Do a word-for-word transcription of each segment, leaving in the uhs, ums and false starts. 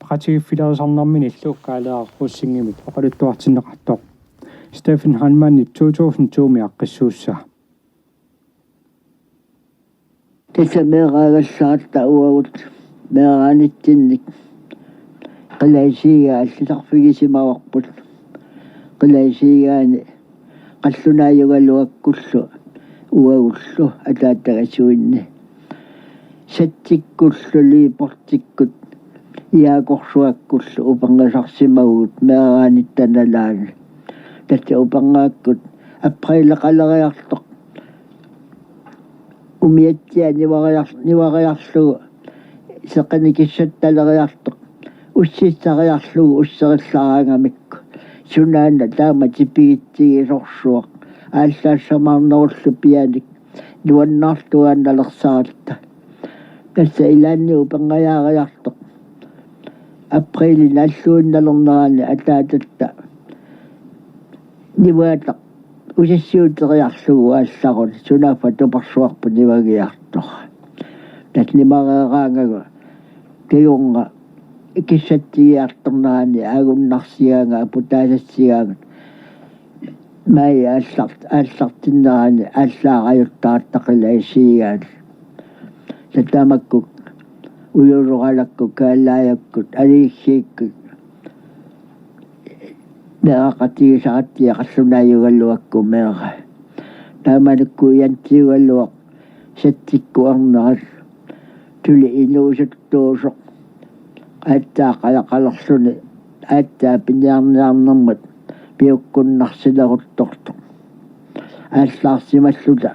peqatigiiffilerisarnerminillu Kaaleeraq Rosingimit oqaluttuartinneqartoq. Steffen Heilmannip to tusind to-mi aaqqissuussaa. Tassa meeraagallaaratta uagut meeraanitsinnik qilasiigaa allisarfigisimavarput. Qilasiigaani qallunaajugaluakkullu uagullu ataatagasuinni. Satsikkullu Liiportikkut Jaakorsuakkullu upernasarsimavugut meeraanitta nalaani. Tassa upernaakkut apriileqaleriartoq umiatsiaq nivariar-, nivariarlugu seqinik kissattaleriartoq ussissariarlugu usserillaraangamikku. Sunaana taama tipigitsigisorsuaq aallaassamaarnerullu pianik nuannaartuaannalersaratta. Tassa ilaanni upernajaariartoq apriilip naalluinnalernerani ataatatta nivaataq usassiuteriarlugu aallaruni sunaaffa tupersuarput nivagiartoq. Tassa nimareeraangagu kingorna kissatsigiartornerani aagunnarsigaanga aputaasassigaanga maajip aallart-, aallartinnerani aallaarajuttaratta qilasiigaani. Tassa tamakkua ujuloralakkut kaalaajakkut aliissiikkut meeraqatigisaratsigit qallunaajugaluakkut meeraa. Taamanikkut Jantiugaluaq satsikkut arnaq tuli inuusuttuusoq aatsaat qajaqalerluni aatsaat piniarniarnermut piukkunnarsileruttortoq aallaarsimalluta.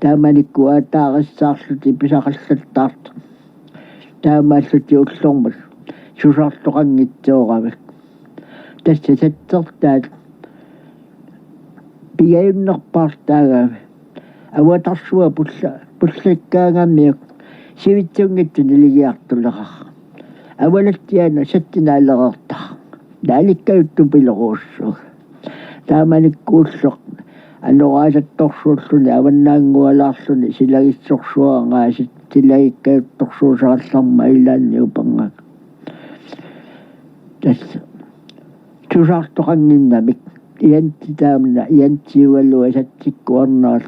Taamanikkut aataarissaarlutik pisaqallattaartoq. Taamaallutik ullormut susaartoqanngitsooramik. Tassa satsertaat pigajunnerpaartaagami. Avatarsua pulla-, pullakkaangamiuk sivitsunngitsoq niligiartuleraq. Avalatsiaana satsinaallereertaq. Naalikkajuttupiloruussuuvoq. Taamanikkut ulloq anoraasattorsuulluni avannaanngualaarluni silagissorsuarangaasit silagikkajuttorsuusarallarmat ilaanni upernaaq. Tassa susaartoqannginnamik Janti taamna Jantiugaluaq satsikkut arnaq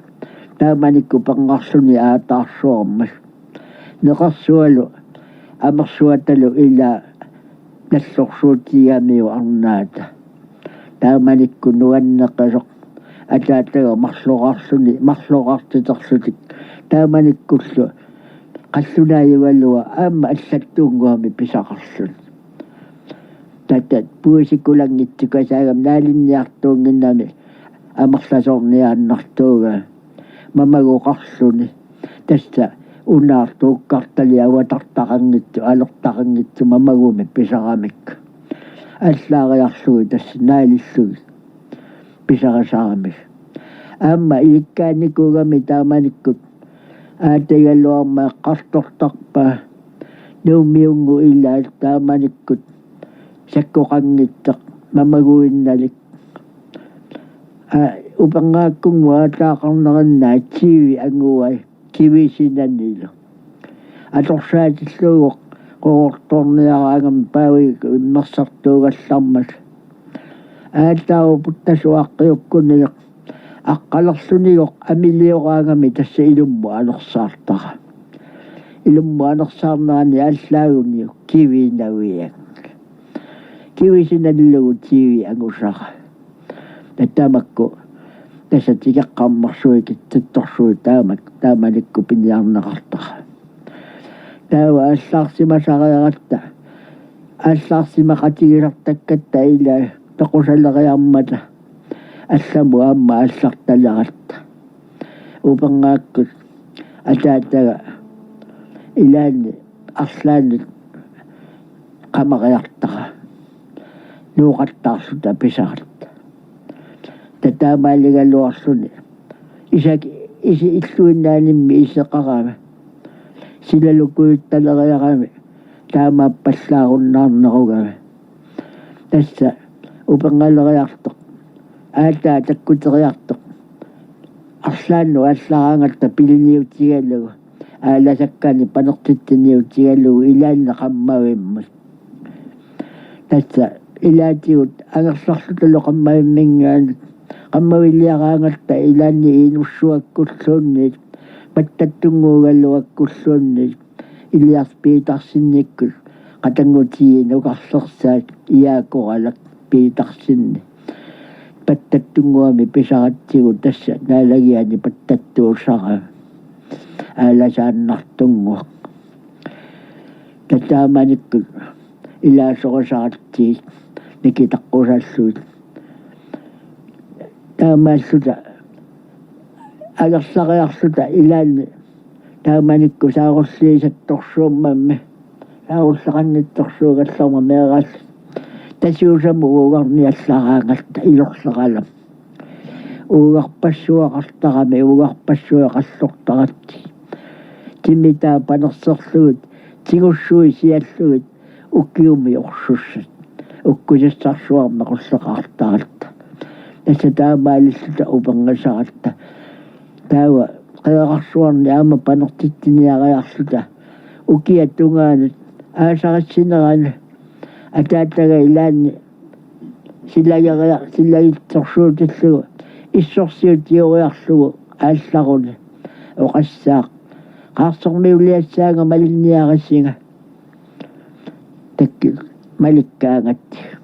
taamanikkut pernarluni aataarsuarmat. Neqersualu amersuatalu ilaa nallorsuutigigamiuk arnaata. Taamanikkut nuanneqisoq ataataga marloraarluni marloraartiterlutik. Taamanikkullu qallunaajugaluaq aamma allattuunnguamik pisaqarluni. Tassa puisikulanngitsukasaagami naalinniartuunnginnami amerlasoorniaannartuugami mamagoqarluni. Tassa unaartuukkartali avatartaqanngitsoq alertaqanngitsoq mamagumik pisaramik. Aallaariarlugit tassa naalillugit pisarisaramik. Aamma ilikkaanikuugami taamanikkut aatagigaluarmat eqqartortarpaa Nuummiunngooq ilaat taamanikkut sakkoqanngitsoq mamaguinnalik. Aa, upernaakkunngooq aataaqarnerinnaat tiivi anguai kivisinanilu. Atorsaatillugu qerortorniaraangami paavikkut immersartuugallarmat. Aataavoq puttasuaqqioqquniuk aqqalerluniuk amilioraangami tassa ilummut anersaartara. Ilummut anersaarnerani aallaaguniuk kivinaviak. Kivisinanilugu tiivi angusara. Tassa tamakku tassa tikeqqammersuit kitsattorsuit taamak-, taamanikkut piniarneqartara. Taava aallaarsimasariaratta, aallaarsimaqatigisartakkatta ilaa toqusaleriarmata allamut aamma aallartaleratta. Upernaakkut ataataga ilaanni arlaannik qamariartara. Nooqattaarluta pisaratta. Tassa taamaaligaluarluni. Isak isi illuinnaanimmi iseqarami. Silalukujuttaleriarami taamaappallaarunnaarnerugami. Tassa uperngaaleriartoq. Aataa takkuteriartoq. Arlaannut aallaraangatta piliniutigalugu. Aalasakkanik panertitsiniutigalugu ilaanni qammavimmat. Tassa ilaatigut angerlarlutalu qammavimminngaanniit, qammaviliaraangatta ilaanni Iinussuakkulluunniit, Pattattunnguugaluakkulluunniit, Ilias Petersenikkut qatanngutigiinnik ukarlersaat Iaakoralak Petersenip Pattattunnguami pisaratsigu, tassa naalagiani pattattuusarami, aalasaannartunnguaq. Taamaanikkut ilaasorisaratsigu nikitaqqusaallugit. Taamaalluta angerlariarluta ilaanni taamaanikkut saarulliisattorsuummammi, saarulleqannittorsuugallarmat meeraalluta, Tasiusamut uugarniallaraangatta ilorleqalama. Uugarpassuaqartarami, uugarpassuaqarlortaratsigit. Timitaa panerserlugit, tigussuit siallugit, ukiumi orsussat ukkusassarsuarmik qulleqartaratta. Tassa taamaalilluta upernasaratta. Taava Qeerarsuarni aamma panertitsiniariarluta ukiap tungaanut aasarissinerani ataataga ilaanni silageria-, silagitsorsuutillugu issorsiutioriarlugu aallaruni oqassaaq: Qaarsormiuliassaanga malinniarisinga. Takkit malikkaangatsigu.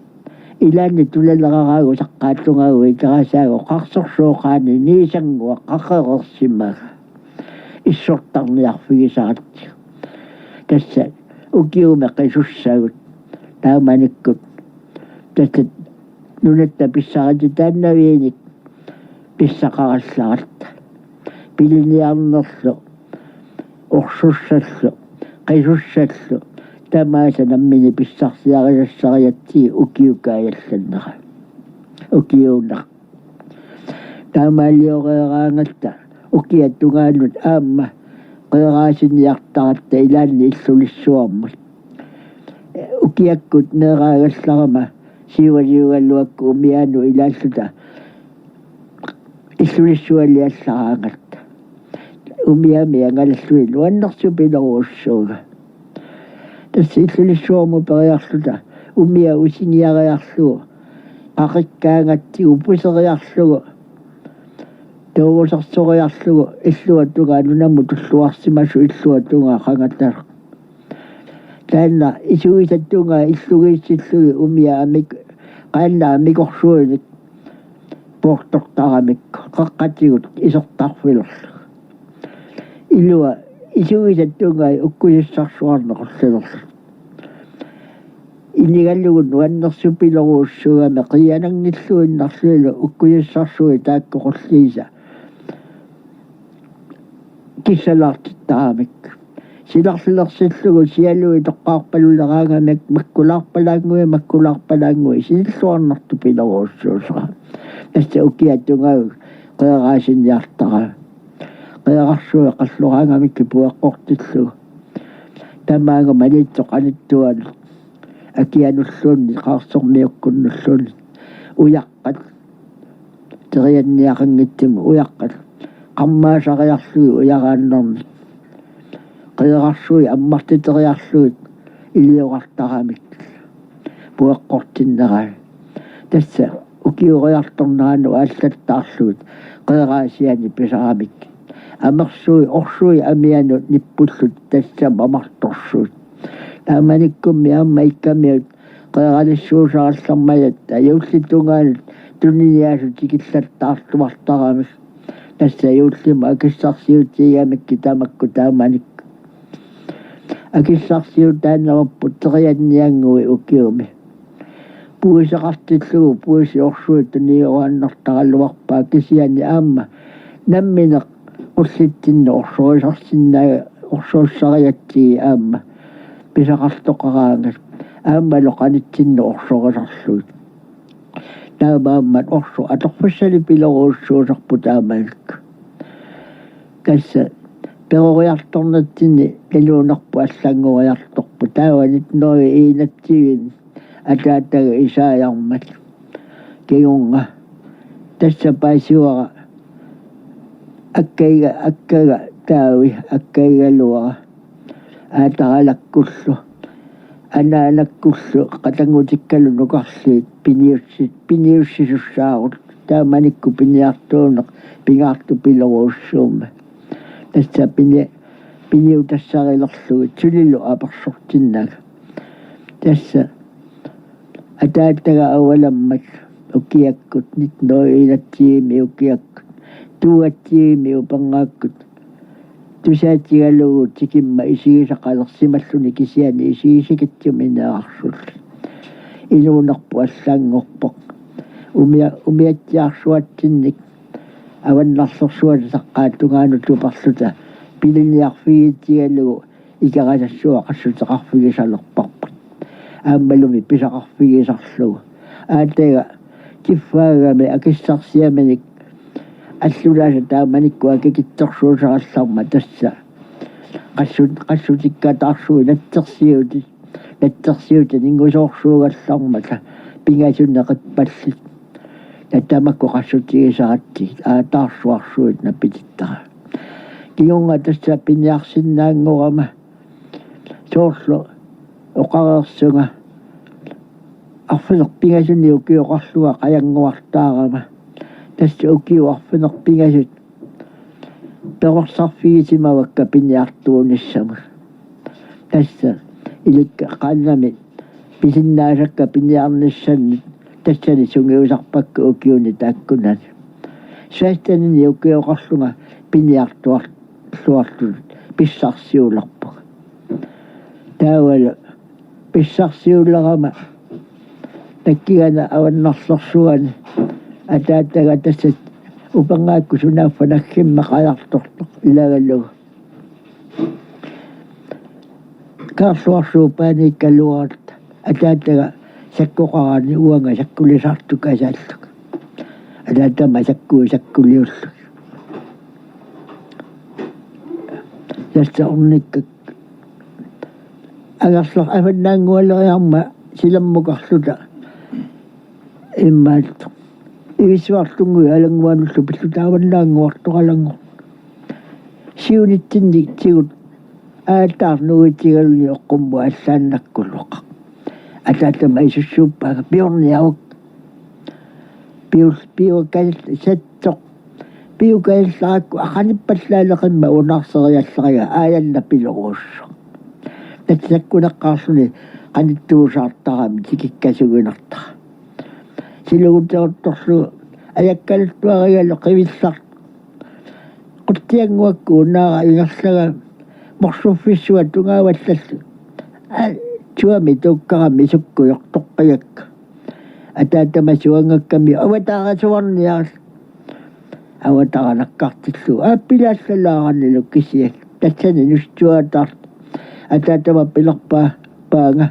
Ilaanni tulaleraraagu saqqaatungaagu ikerasaagu: Qaarsorsooqaani niisannguaq qaqereersimaga. Issortarniarfigisaratsigu. Tassa ukiumi qisussagut taamanikkut. Tassa nunatta pissarititaannaviinik pissaqarallaratta. Piliniarnerlu, orsussallu, qisussallu tamaasa nammineq pissarsiarisassarigatsigit ukiukaajallannera. Ukiuunaq. Taamaalioreeraangatta ukiap tungaanut aamma qeeraasiniartaratta ilaanni Illulissuarmut. Ukiakkut meeraagallarama siualiugaluakkut umiaanut ilaalluta Illulissualiallaraangatta. Umiami angalalluni nuannersupiloorujussuugaa. Tassa Illulissuarmut periarluta umiaq usingiariarlugu, qaqikkaangatsigu puseriarlugu, tuurusersoriarlugu illuatungaa nunamut tulluarsimasoq illuatungaa qangataraq. Taanna isuisattungaa illugiissillugit umiaq amik-, qaannat amikorsuinik poortortaramikku, qaqqatigut isertarfilerlugu. Ilua isuisattungai ukkusassarsuarneq qullilerlugu. Inigalugu nuannersupilorujussuugami qiiananngilluinnarlunilu ukkusassarsuit taakku qulliisa kissalaartittaramik. Silarlilersillugu sialuit toqqaarpaluleraangamik makkulaarpalaannguit, makkulaarpalaannguit sinilluarnartupilorujussuusara. Tassa ukiap tungaanut qeeraasiniartaraat. Qeerarsuit qalloraangamikkit pueqqortillugu. Tamaanga Maniitsoq qanittuanut akianulluunniit Qaarsormiukkunnulluunniit ujaqqat, terianniaqanngitsumik ujaqqat, qarmaasariarlugit ujaraannarnik. Qeerarsuit ammartiteriarlugit iliorartaramik pueqqortinneraat. Tassa ukioriartorneranut aallattaarlugit qeeraasianik pisaramik. Amersuit orsuit amianut nippullutik tassami amartorsuit. Taamanikkummi aamma Ikkamiut qeeralissuusarallarmajatta juullitungaanut tuniniaasut tikillattaartuartaramik. Tassa juullimut akissarsiutigigamikkit tamakku taamanikkut. Akissarsiutaannerupput terianniannguit ukiumi. Puiseqartillugu puisit orsuit tunioraannartaraluarpaat, kisianni aamma nammineq qullitsinnut orsorisarsinnaa-, orsorissarigatsigit aamma pisaqartoqaraangat aammalu qanitsinnut orsorisarlugit. Taamaammat orsoq atorfissalipilorujussuusarpoq taamanikkut. Tassa peroriartornitsinni nalunnarpoq allanngoriartorpoq. Taava nitten hundrede og enogtyve ataataga Isaajarmat kingorna. Tassa paasivara akkagiga, akkaga Taavi, akkagigaluara Aataralakkullu. anaanakkullu qatanngutikkalu nukarliit piniussi-, piniussisussaarut, taamanikkut piniartuuneq pingaartupilorujussuummat. Tassa pini-, piniutassarilerlugit sulilu apersortinnagu. Tassa ataataga avalammat ukiakkut, nitten hundrede og enogtyve-mi ukiakkut, toogtyve-mi upernaakkut tusaatigalugu tikimmat isigisaqalersimalluni, kisianni isigisakitsumik neqarsullu. Inuunerput allanngorpoq. Umia-, umiatsiarsuatsinnik avannarlersuata saqqaata tungaanut tuperluta piliniarfigitsigalugu ikerasassuaq qassuteqarfigisalerparput. Aammalumi pisaqarfigisarlugu. Aataga kiffaagami akissarsiaminik allulaasa taamanikkut akikitsorsuusarallarmat tassa. Qassut-, qassutikka taarsuit natsersiutit, natsersiutit ningusoorsuugallarmata pingasunik qippallit. Tamakku qassutigisaratsigit, aa, taarsuarsuit napitittara. Kingorna tassa piniarsinnaanngorama soorlu oqareersunga arfineq-pingasunik ukioqarlunga qajannguartaarama. Tassa ukiut arfineq-pingasut perorsarfigisimavakka piniartuunissamut. Tassa ilikka qaannamik pisinnaasakka piniarnissannut tassani sungiusarpakka ukiuni taakkunani. Seksteninik ukioqarlunga piniartuar-, -luartutut pissarsiulerpunga. Taavalu pissarsiulerama takkugani avannarlersuani ataataga tassa upernaakkut sunaaffa naggimma qajartortoq ilagalugu. Kaarluarsuup paaniikkaluaratta ataataga sakkoqarani uanga sakkulisaartukasaallunga. Ataatama sakkui sakkuliullugit. Tassa ornikkakku angerlar-, avannaanngualeriarmat silammukarluta immaqa ivissuartunnguit alannguanullu pilluta avannaannguartoq alanngorneq. Siunitsinni tigut aataarnuutigaluni oqqummut allaannakkuluqa. Ataatama isussuuppaanga: Piorniaruk. Piul-, piuakal-, satsoq. Piukajallarakku aqanippallaaneqimmat unaarseriallariga aajanna pilorujussuaq. Tatsakkuneqqaarluni qanittuusaartarami tikikkasugunartara. Siluguteruttorlugu ajakkaluttuarigalu qivillartoq. Qutsiannguakku unaara ingerlagami morsuffissuaq tungaavallallu. Aa, suami tuukkarami sukkujoq toqqigakku. Ataatama suangakkami avataarasuarniarluni. Avatara nakkartillugu aappilaallalaaranilu kisianni tassani nussuataartoq. Ataatama pilerpaa paanga: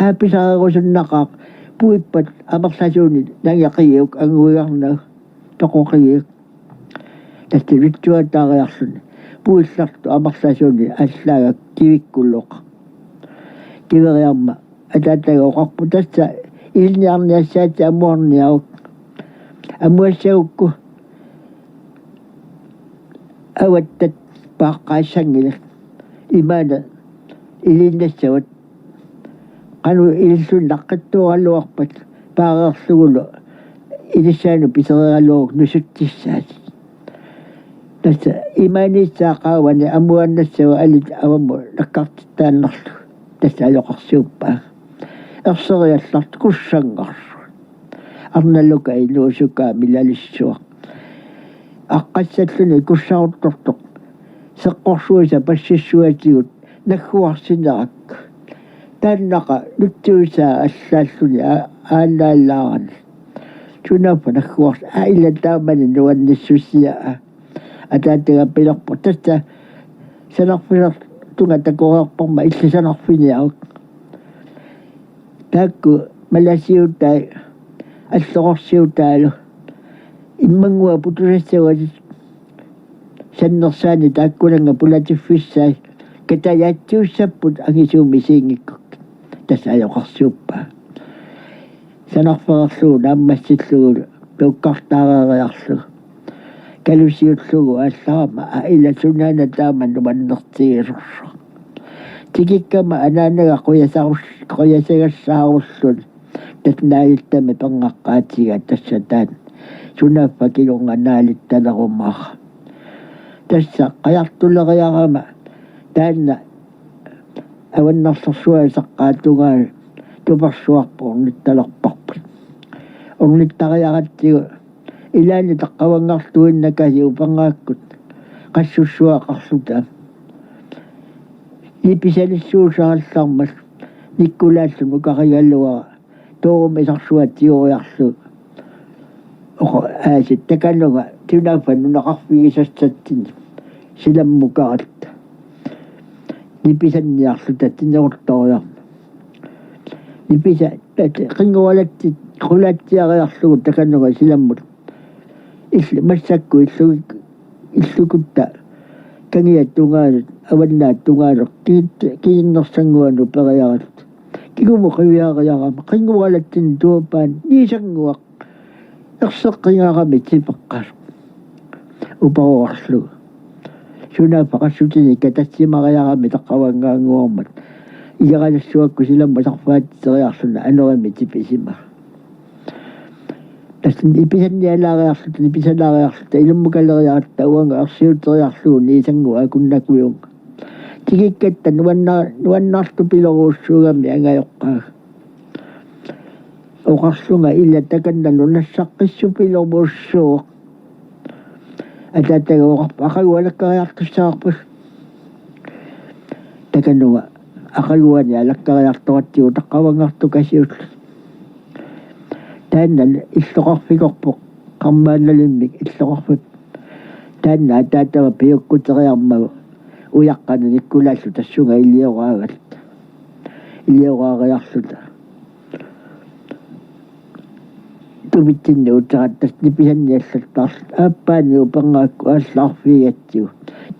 Aa, pisarerusunnaqaaq, puippat amerlasuunik nangeqigiuk anguigarnagu toqoqigiuk. Tassa nussuataariarluni puillartoq amerlasuunik allaagakku kivikkuluqa. Kiveriarmat ataataga oqarpoq: Tassa ilinniarniassaatit amuarniaruk. Amuassagukku avattat paaqqaassanngillat. Imaana iliinnassavat. Qanoq ililluni naqqittuaraluarpat paareerlugulu ilissaanut piseriaraluaruk nusutsissaatit. Tassa imaaniissaa qaavani amuannassava alit avammut nakkartittaannarlugu. Tassa ajoqersuuppaa. Erseriallartoq kussanngarsuaq. Arnaluka inuusukaa milalissuaq. Aqqassalluni kussaruttortoq seqqorsuisa passissuatigut nagguarsinerakku. Taannaqa nutsuisaa allaalluni a-, aallaallaarani. Sunaaffa nagguarsi-, aa, ila taamani nuannissusia. Ataataga pilerpoq: Tassa sanarfilertunga takoreerparma illit sanarfiniaruk. Taakku malasiutai allororsiutaalu immannguaq putusassavatit sannersaani taakkunannga pulatiffissai katajaatsiussapput angisuumik isiginngikkukkit. Tassa ajoqersuuppaa. Sanarfererlugu naammassillugu tuukkartaareeriarlugu. Kalusiullugu aallarama: Aa, ila sunaana taama nuannertigisorsuaq. Tikikkama anaanaga qujasarus-, qujasagassaarullugu tassa naalittami perngaqqaatiga tassa taanna. Sunaaffa kingorna naalittalerumaarami. Tassa qajartuleriarama taanna avannarlersuaq saqqaata tungaanut tupersuarput ornittalerparput. Ornittariaratsigu ilaanni taqqavanngartuinnakasiit upernaakkut qassussuaqarluta. Nipisalissuusarallarmat Nikkulaallu nukarigaluara Toorumi isarsuaq tigoriarlugu. Oqo-, aasiit takanunga sunaaffa nunaqarfigisassatsinnik silammukaratta. Nipisanniarluta tineruttoriarmat. Nipisa-, tat-, qinngoralatti-, qulatsiariarlugu takanunga silammut. Ill-, massakkut illugik-, illukutta kangiat tungaanut, avannaat tungaanut, kiit-, kiinnersannguanut periarluta. Kingumut qiviariarama, qinngoralatsinnut tuappaanut, niisannguaq erseqqigaramik tipeqqasoq. Uparuarlugu. Sunaaffa qassutinik katassimariarami taqqavanngaannguarmat. Igeralassuakkut silammut sarfaatseriarluni anorimik tipisimara. Tassa nipisannialaariarluta, nipisalaariarluta, ilummukaleriaratta uanga ersiuteriarlugu niisannguaq akunnakujunga. Tikikkatta nuanna-, nuannaartupiloruussuugami angajoqqaaga. Oqarlunga ila takanna nunassaqqissupiloruussuuvoq. Ataataga oqarpoq aqagu alakkariartussavarput. Takanunga aqaguani alakkariartoratsigu taqqavanngartukasiulluta. Taanna illoqarfikorpoq, qarmaannalimmik illoqarfik. Taanna ataatama piukkuteriarmagu ujaqqanik Nikkulaallu tassunga ilioraagalluta. Ilioraariarluta. Tumitsinni uterattas nipisanniallattaarluta. Aappaani upernaakkut aallaarfigigatsigu.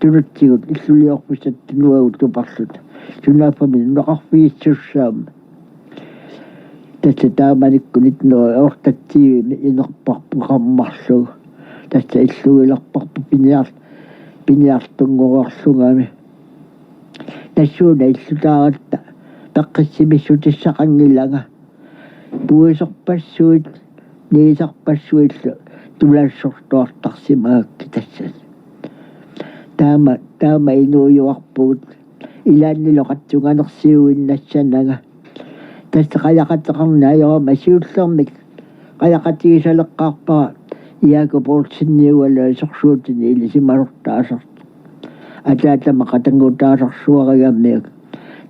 Tunutsigut illuliorfissat tunuagut tuparluta. Sunaaffami nunaqarfigissussaammat. Tassa taamanikkut nitten hundrede og otteogtyve inerparput qarmarlugu. Tassa illugilerparput piniar-, piniartunngorlungami. Tassuuna illutaaratta peqqissimissutissaqanngilanga. Puisorpassuit, niisarpassuillu tulassortuartarsimagakkit tassani. Taama, taama inuujuarpugut. Ilaannilu qatsunganersiuinnassananga. Tassa qajaqateqarneq ajorama siullermik qajaqatigisaleqqaarpara Jakob Olseniugaluit sorsuutini ilisimasortaasartoq. Ataatama qatanngutaasarsuarigamiuk.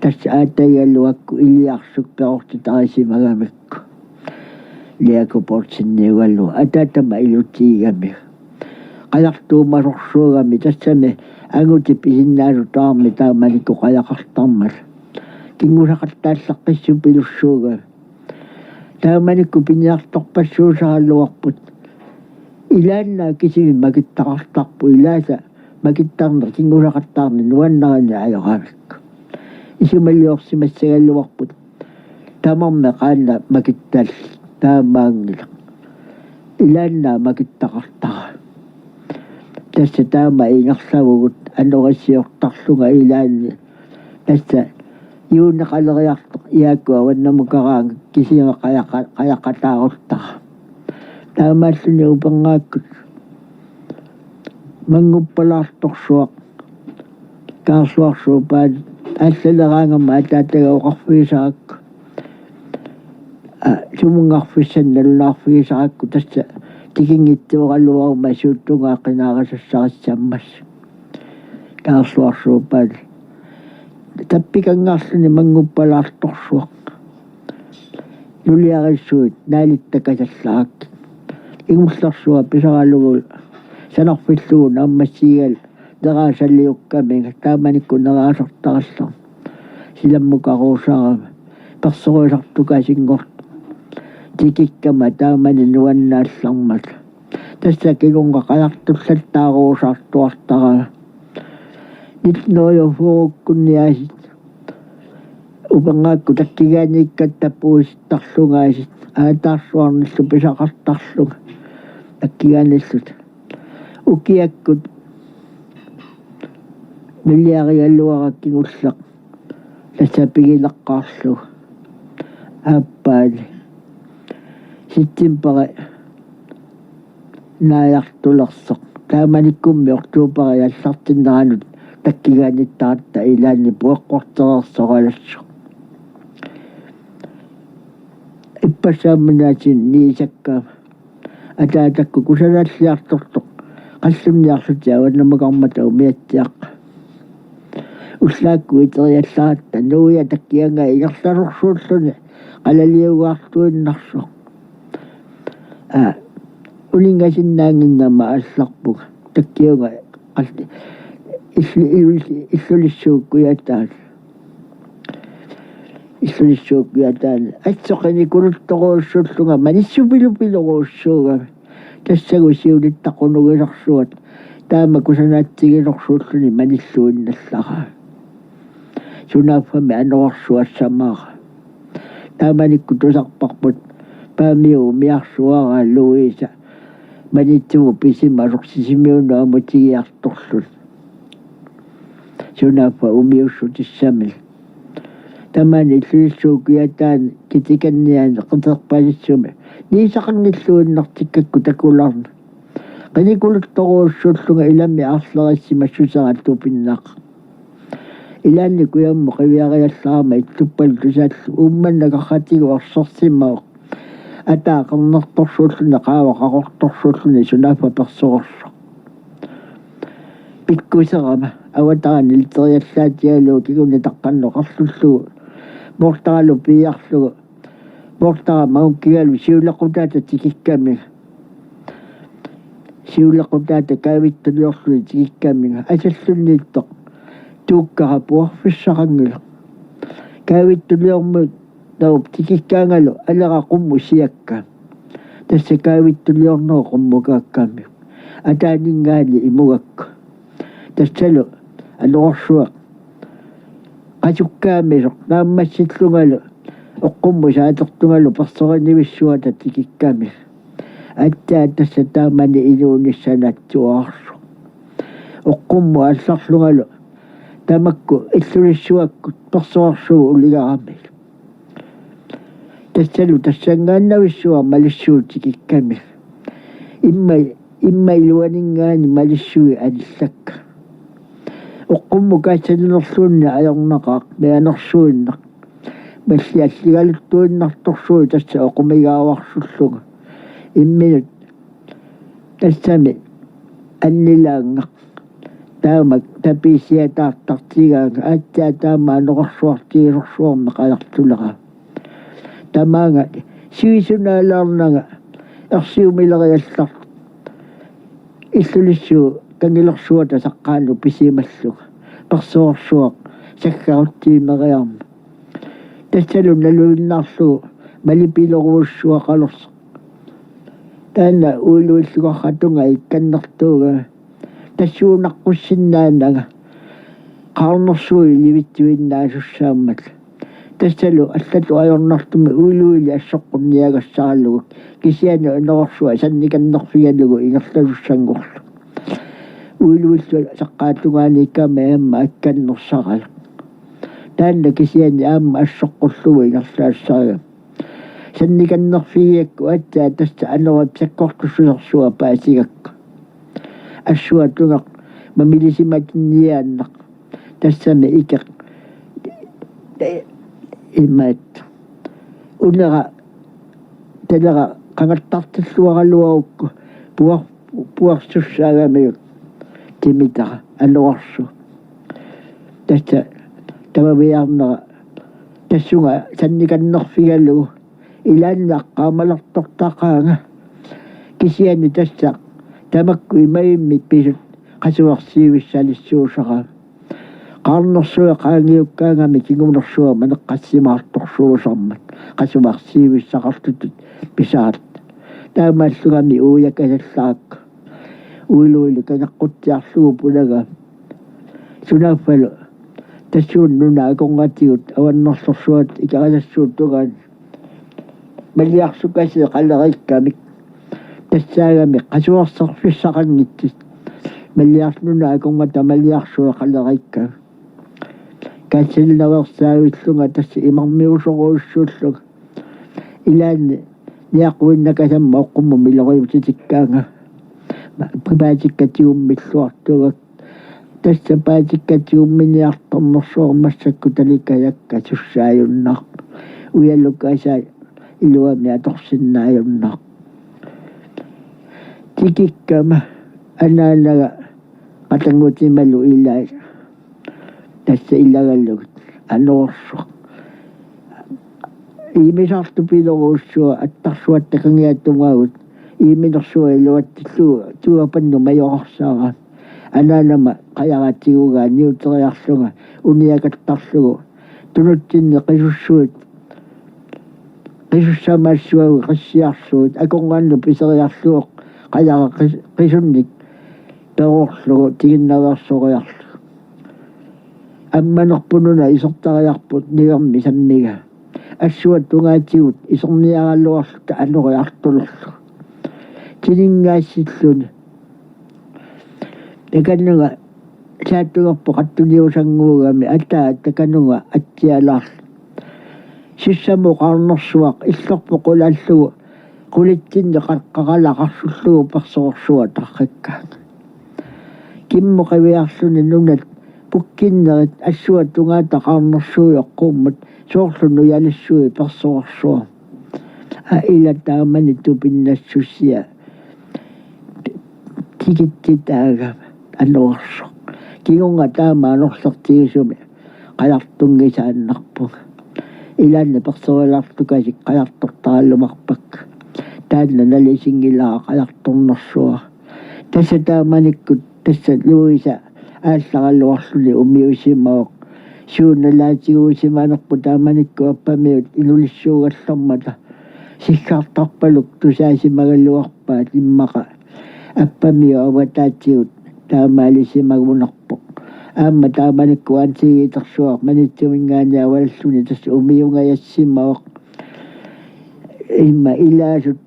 Tassa aatagigaluakku iliarsuk perortitarisimagami. Jakob Olseniugaluit ataatama ilutigigamiuk. Qajartuumasorsuugami tassami angutit pisinnaasutaarmata taamanikkut qajaqartarmata. Kinngusaqattaallaqqissupilussuugami. Taamanikkut piniartorpassuusaraluarput. Ilaannaat kisimik makittaqartarput, ilaasa makittarneq kinngusaqattaarneq nuannarineq ajoramikku. Isumaliorsimassagaluarput. Tamarmik qaannat makittallit taamaanngilaq. Ilaannaat makittaqartara. Tassa taama ingerlavugut anorissiortarlunga ilaanni. Tassa juuneqaleriartoq Jaakku avannamukaraangat kisima qajaqa-, qajaqataaruttara. Taamaalluni upernaakkut Mannguppalaartorsuaq Kaarluarsuup Paali allaleraangama ataataga oqarfigisarakku. Aa, sumunngarfissannik nalunaarfigisarakku tassa tikinngitsuugaluaruma suut tungaat qinaarisassarissamassuk. Kaarluarsuup Paali. Tappikanngaarluni Mannguppalaartorsuaq. Nuliarissuit naalittakasallarakkit. Kingullersuaq pisaralugu sanarfillugu naammassigalu neraasaliukkaminga taamanikkut neraasartarallarmat. Silammukaruusaarama. Persorisartukasinngortoq. Tikikkama taamani nuannaallarmata. Tassa kingorna qajartullattaaruusaartuartarama. Nitten hundrede og fyrrekkunniaasiit. Upernaakkut takkigaaniikkatta puisittarlungaasiit. Aataarsuarnillu pisaqartarlunga. Takkigaanilluta. Ukiakkut nuliarigaluara kingulleq. Tassa pigilaqqaarlugu aappaali septembari naajartulersoq. Taamanikkummi oktobari aallartinneranut takkigaanittaratta ilaanni pueqqortereersoralassoq. Ippassaamminaatin niisakka ataatakku kusanaalliartortoq qallunniarlutik avannamukarmata umiatsiaq. Ullaakkut iteriallaratta nuia takkiangaa ingerlasorsuulluni qalaliugaartuinnarsoq. Aa, uningasinnaannginnama aallarpunga takkiunga qalli illu- illu- illulissuukkujataan. Illulissuukkujataan. Assut qinikuluttorujussuullunga manissupilupiluruussuugami. Tassagu siulitta qunugisarsuat taama kusanaatsigisorsuulluni manilluinnallaraa. Sunaaffami anorersuassamaara. Taamanikkut tusarparput Paamiup umiarsuaraa Louisa manitsivup pisimasoq Sisimiunut amutigiartorluni. Sunaaffa umiussutissamik. Tamaani illulissuukkujataan kitikanniani qiterpasissumi niisaqanngilluinnartikkakku takularna. Qinikuluttorujussuullunga ilami aarlerissimassusera tupinnaq. Ilaanni kujammut qiviariallarama ittuppalu tusaallugu Uummannaq qarratigut ersersimavoq. Ataa qernertorsuulluni qaava qaqortorsuulluni sunaaffa persorersoq. Pikkuserama avatarani iteriallaatigalugu kingunittaqqanneq oqarlullugu Mortaralu piiarlugu Mortara maunkigalu siuleqqutaata tikikkamiga. Siuleqqutaata kaavittuliorluni tikikkamiga. Asallunniittoq tuukkara puarfissaqanngilaq. Kaavittuliormut naup tikikkaangalu alera qummut siakka. Tassa kaavittuliornerup qummukaakkami. Ataaninngaanniit imugakku. Tassalu anorersuaq qasukkaamisoq naammassillungalu oqqummut saatertungalu persorinivissuata tikikkami. Aatsaat tassa taamani inuunissaq naatsuararsuaq. Oqqummut aallarlungalu tamakku illulissuakkut persorersugut uligaramik. Tassalu tassanngaannavissuaq malissuut tikikkami. Imma, imma iluaninngaanniit malissuit anillakka. Oqqummut kaassaninerluunniit ajornaqaaq mianersuinnaq. Malli alligaluttuinnartorsuit tassa oqumigaavarsullunga. Imminut tassami annilaanngaq. Taama tapiisiataartartigaanga aatsaat taama anorersuartigisorsuarmik qajartulera. Tamaanga sivisunaalaarnanga ersiumileriallartoq. Illulissuup kangilersuata saqqaanut pisimallunga. Persorersuaq saggarutsiimeriarmat. Tassalu naluinnarlugu malipilorujussuaqalersoq. Taanna uiluillugarratunga ikkannertuugami. Tassuunaqqussinnaananga. Qaarnersuit ilivitsuinnaasussaammat. Tassalu allatut ajornartumik uiluili assoqqunniagassaralugu. Kisianni anorersuaq sannikannerfigalugu ingerlasussanngorlugu. Uiluillu saqqaatungaaniikkami aamma akkannersaralaq. Taanna kisianni aamma assoqqullugu ingerlaassarigami. Sannikannerfigigakku aatsaat tassa anorip sakkortussusersuaq paasigakku. Assua tungaq mamilisimatinniaannaq. Tassami ikeq imaat. Unera talera qangattartilluaraluarukku puar-, puarsussaagamiuk timitara anorersuaq. Tassa tamaviaarnera tassunga sannikannerfigalugu ilaanni aqqaamalertortaqaanga. Kisianni tassa tamakku imavimmik pisut qasuersiivissalissuusarami. Qaarnersuit qaangiukkaangami kingunersuaq maneqqassimaartorsuusarmat qasuersiivissaqartutut pisaat. Taamaallungami uiakasallaakka. Uiluilu kanaqqutsiarlugu pulaga. Sunaaffalu tassuuna nunat akornatigut avannarlersuat Ikeralassuup tungaanut. Maliarsukasii qaleriikkamik. Tassaagami qasuerserfissaqanngitsut. Maliars-, nunat akornata maliarsuit qaleriikkamik. Kassilinersaavillunga tassa imarmiusorujussuullunga. Ilaanni niaquinnakasamma oqqummut miloriutitikkaanga. Paatikka tigummilluartuugakku. Tassa paatikka tigumminiartornersuarmata massakkut talikajakka sussaajunnaarput. Ujalukaasaa iluamik atorsinnaajunnaarput. Tikikkama anaanaga qatanngutimalu ilaa. Tassa ilagalugit anorersoq. Iimisartupilorujussuaq attarsuatta kangiata tungaanut iiminersuaq iluatsillugu tuapannut majoqarsaarami. Anaanama qajara tigugaa niuteriarlunga uniakattarlugu tunutsinni qisussuit qisussamassuagut qissiarsuit akornannut piseriarlugu qajara qis-, qisunnik perorlugu tiginnaveersoriarlugu. Ammanerpununa isertariarput nivermi sammiga. Assuat tungaatigut iserniaraluarluta anoriartulerlugu. Tininngaasilluni. Takanunga saattugerput qattuniusannguugami ataa takanunga atsialaarlu. Sissamut qaarnersuaq illorput qulaallugu qulitsinni qa-, qaqala qarsullugu persorsuaq tarrikkaanga. Kimmut qiviarluni nunat pukkinnerit assuat tungaata qaarnersuit oqqummut soorlu nujalissuit persorsuaq. Aa ila taamani tupinnassusia tikitsitaagama anorersoq. Kingorna taama anorlertigisumik qajartunngisaannarpunga. Ilaanni persorilaartukasik qajartortaraluarpakka. Taanna nalisinngilara qajartornersuara. Tassa taamanikkut tassa Louisa aallaraluarluni umiusimavoq. Suut nalaatiguusimanerput taamanikkut Appamiut inulissuugallarmata. Siggartarpaluk tusaasimagaluarpaat immaqa Appamiut avataatigut taamaalisimagunarpoq. Aamma taamanikkut Ansigiitersuaq Maniitsuminngaanniit avalalluni tassa umiungajassimavoq. Imma ilaasut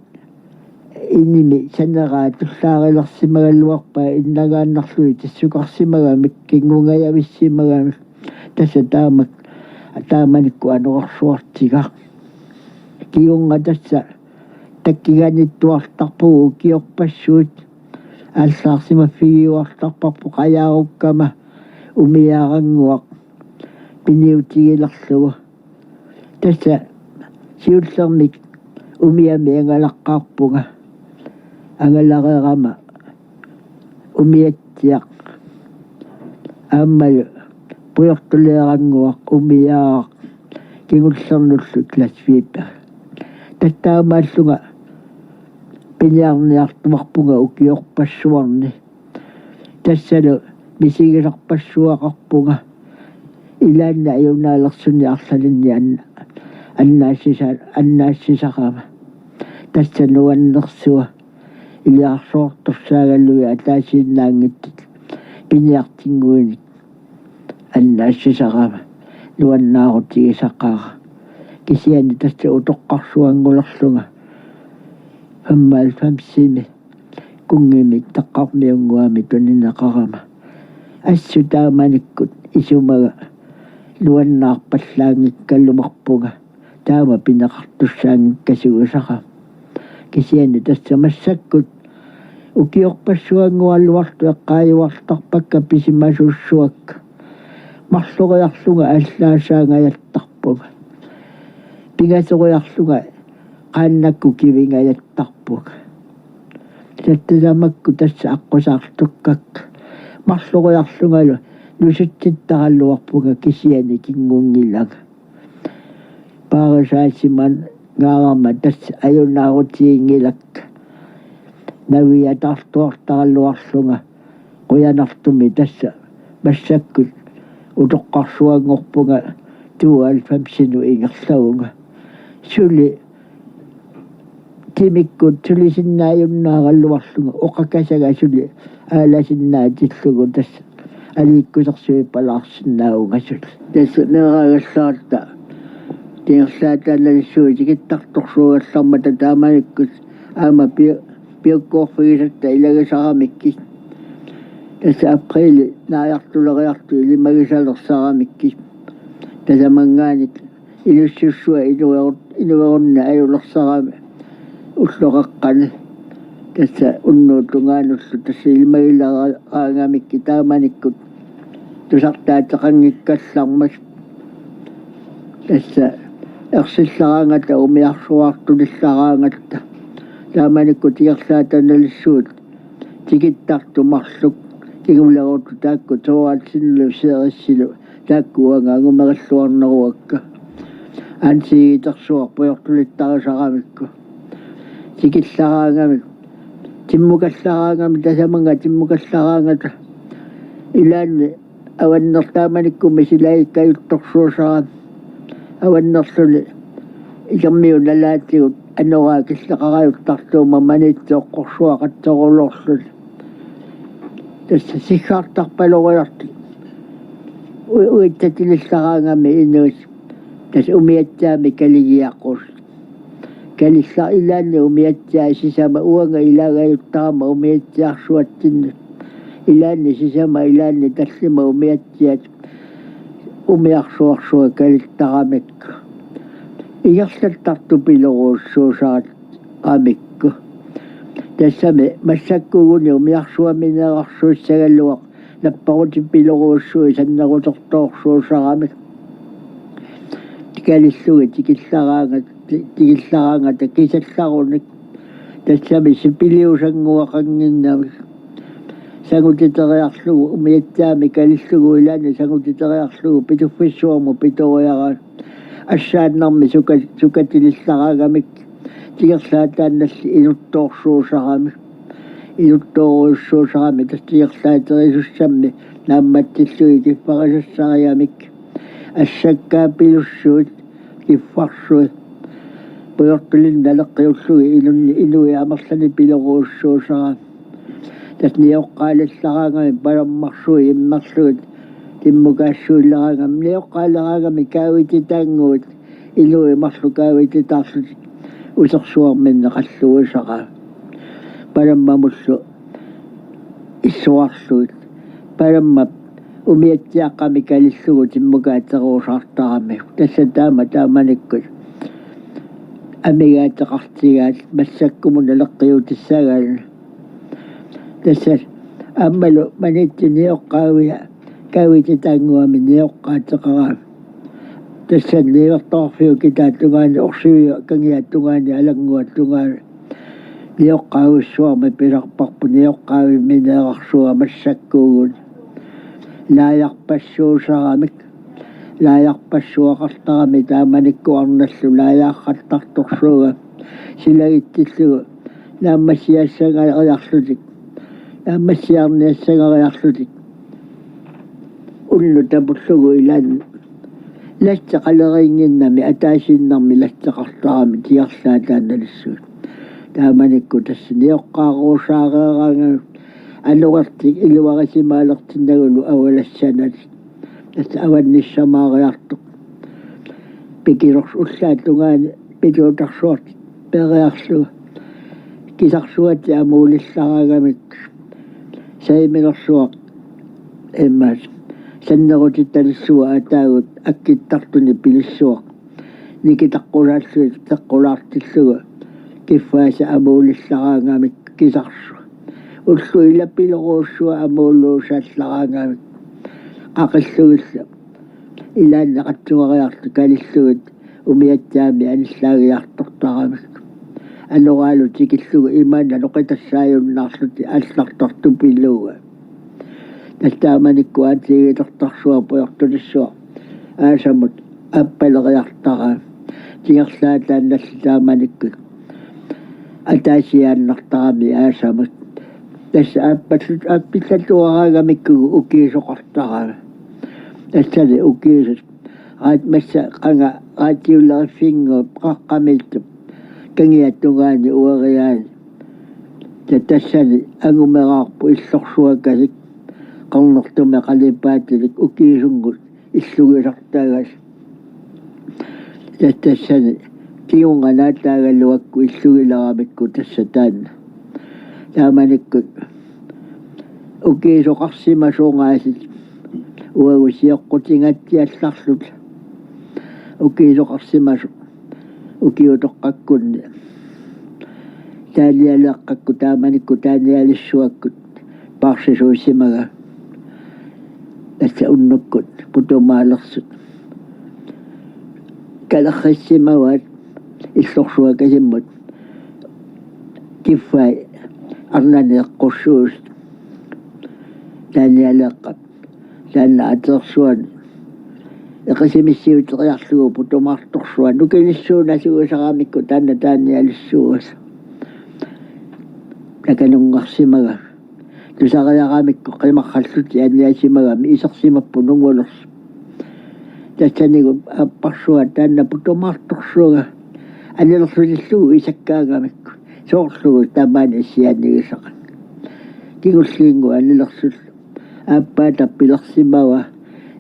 inimi saneraat tullaarilersimagaluarpaat innangaannarlugit tassukarsimagamik kinngungajavissimagamik. Tassa taamak-, taamanikkut anorersuartiga. Kingorna tassa takkiganittuartarpugut ukiorpassuit. Aallaarsimaffigiuartarparput qajaarukkama umiaarannguaq piniutigilerlugu. Tassa siullermik umiamik angalaqqaarpunga. Angalareerama umiatsiaq aammalu pujortuleerannguaq umiaaraq kingullernullu glasfiber. Tattaamaallunga piniarniartuarpunga ukiorpassuarni. Tassalu misigisarpassuaqarpunga. Ilaanni ajunaalersuni arlalinni anna-, annaassisa-, annaassisarama. Tassa nuannersua iliarsoortussaagaluit ataasiinnaanngitsut piniartinnguinik annaassisarama nuannaarutigisaqaara. Kisianni tassa utoqqarsuanngulerlunga femoghalvfemsimi kunngimik taqqarmiunnguamik tunineqarama. Assut taamanikkut isumaga nuannaarpallaanngikkaluarpunga. Taama pineqartussaanngikkasigusara. Kisianni tassa massakkut ukiorpassuanngualuartut eqqaajuartarpakka pisimasuussuakka. Marloriarlunga aallaasaangajattarpunga. Pingasoriarlunga qaannakkut kivingajattarpunga. Tattasamakku tassa aqqusaartukkakka. Marloriarlungalu nusitsittaraluarpunga kisianni kinngunngilanga. Paarisaasimangaarama tassa ajunaarutiginngilakka. Naviataartuartaraluarlunga qujanartumik tassa massakkut utoqqarsuanngorpunga tooghalvfemsinut ingerlavunga. Suli timikkut sulisinnaajunnaaraluarlunga oqakasaga suli aalasinnaatillugit tassa aliikkusersuippalaarsinnaavunga suli. Tassa meeraagallaratta tingerlaataanalissuit tikittartorsuugallarmata taamanikkut aamma pi-, piukkoorfigisatta ilagisaramikkit. Tassa apriili naajartuleriartut ilimagisalersaramikkit. Tasamanngaanniit ilussussua inuerut-, inuerunni ajulersarami ulloqeqqani. Tassa unnuup tungaanullu tassa ilimagileraangamikkit taamanikkut tusartaateqanngikkallarmat. Tassa ersilleraangata umiarsuartulilleraangatta. Taamanikkut Tigerlaataat Nalissuut tikittartut marluk, kingulerutut taakku Thorvaldsenillu Seerissilu taakku uanga angumerilluarneruakka. Ansigiitersuaq pujortulittarisaramikku. Tikilleraangamik. Timmukalleraangamik, tasamannga timmukalleraangata. Ilaanni avannertaamanikkummi silagikka ajuttorsuusarami. Avannerluni ikermiut nalaatigut anoraa killeqarajuttartuummat Maniitsup eqqorsuaqatserulorluni. Tassa siggartarpaloriartik. U-, uitsatililleraangami inuit. Tassa umiatsiaamik kaligiaqquusut. Kalilla ilaanni umiatsiaat sisamat, uanga ilaagajuttarama umiatsiarsuatsinnut. Ilaanni sisamat, ilaanni tallimat umiatsiaat umiarsuarsuaq kalittaramikku. Ingerlattartupilorujussuusaramikku. Tassami massakkuuguni umiarsuarmiineerarsuussagaluaq napparutipilorujussuit sannerutertoorsuusaramik. Kalillugit tikilleraangat-, ti-, tikilleraangata kisallarunik. Tassami sipiliusannguaqannginnamik. Sangutiteriarlugu umiatsiaamik kalillugu ilaanni sangutiteriarlugu Pituffissuarmut pitoriaraat. Assaannarmi suka-, sukatililleraangamik Tigerlaataannalli inuttoorsuusaramik. Inuttoorujussuusaramik tassa tigerlaaterisussammi naammatsillugit kiffarisassarigamik. Assakkaat pilussuit, kiffarsuit. Pujortulinnut naleqqiullugit inunni-, inuit amerlanipilorujussuusarami. Tassa nioqqaalilleraangamik palammarsuit immerlugit timmukaassuileraangamik, nioqqaaleraangamik kaavititaannguit inuit marluk kaavititaarlutik usersuarminni qalluisarami. Palammamullu issuarlugit. Palammap umiatsiaqqamik kalillugu timmukaateruusaartarami. Tassa taama taamanikkut amigaateqartigaat massakkumut naleqqiutissagaanni. Tassa aammalu Maniitsup nioqqaavia kaavititaannguamik nioqqaateqarami. Tassa niuertoqarfiup kitaata tungaani, orsiviup kangiata tungaani, alannguata tungaani. Nioqqaavissuarmik pilerparput nioqqaavimmiineerarsuaq massakkuuguni. Laajarpassuusaramik. Laajarpassuaqartarami taamanikkut arnallu laajaarrattartorsuugami. Silagitsillugu naammassiassangariarlutik. Naammassiarniassangariarlutik. Unnuk tapullugu ilaanni lasseqaleriinnginnami ataasiinnarmik lasseqartarami Tigerlaataannalissuit. Taamanikkut tassa nioqqaaruusaareeraangamik anorertik iluarisimaalertinnagulu avalassanalik. Tassa avannissamaariartoq. Pikilersuaq ullaap tungaani pituutarsuartik peeriarlugu. Kisarsuatik amuullilleraangamik. Saimilersuaq immaqa sannerutitalissuaq ataagut akkittartunik pilissuaq. Nikitaqqusaallugit teqqulaartillugu kiffaasat amuullilleraangamik kisarsuaq. Ullut ilapilorujussuaq amuulluusaalleraangamik. Qaqillugillu ilaanni qatsungariarlutik kalillugit umiatsiaamik anillaagiartortaramik. Anoraalu tikillugu imaanna noqitassaajunnaarlutik allartartupiluugai. Tassa taamanikkut aatigiilertarsuaq pujortulissuaq aasamut aappaleriartarami. Tigerlaataannalli taamanikkut ataasiaannartarami aasamut. Tassa aappallut-, aappillatuaraangamikkugut ukiisoqartarami. Tassani ukiisut Raat-, massa qanga raatiuleriffinnguup qaqqamiittup kangiata tungaani ueriaani. Ta-, tassani angumeraarput illorsuakasik, qernertumik qalipaatilik ukiisunnguit illugisartagasik. Ta-, tassani kingorna naataagaluakku illugileramikku tassa taanna. Taamanikkut ukiisoqarsimasuungaasiit uagut sioqqutingaatsiallarluta. ukiisoqarsimasoq ukiutoqqakkunni taanialeeqqakkut taamanikkut taanialissuakkut paarsisuussimagaa. Tassa unnukkut putumaalersut kalerrissimavaat illorsuakasimmut kiffai arnani eqqussuusut taanialeeqqap taanna ateersuani eqisimissiuteriarlugu putumaartorsuaq nukilissuunasuusaramikku taanna taanialissuusoq. Nakanunngarsimagaa tusariaramikku qimarrallutik aniasimagami isersimapput nungulersoq. Tassanigut aapparsuaq taanna putumaartorsuagaa anilersutillugu isakkaangamikku. Soorlugu tamaani issianigisaqanngilaq. Kingulliinnguaq anilersullu aappaa tappilersimavaa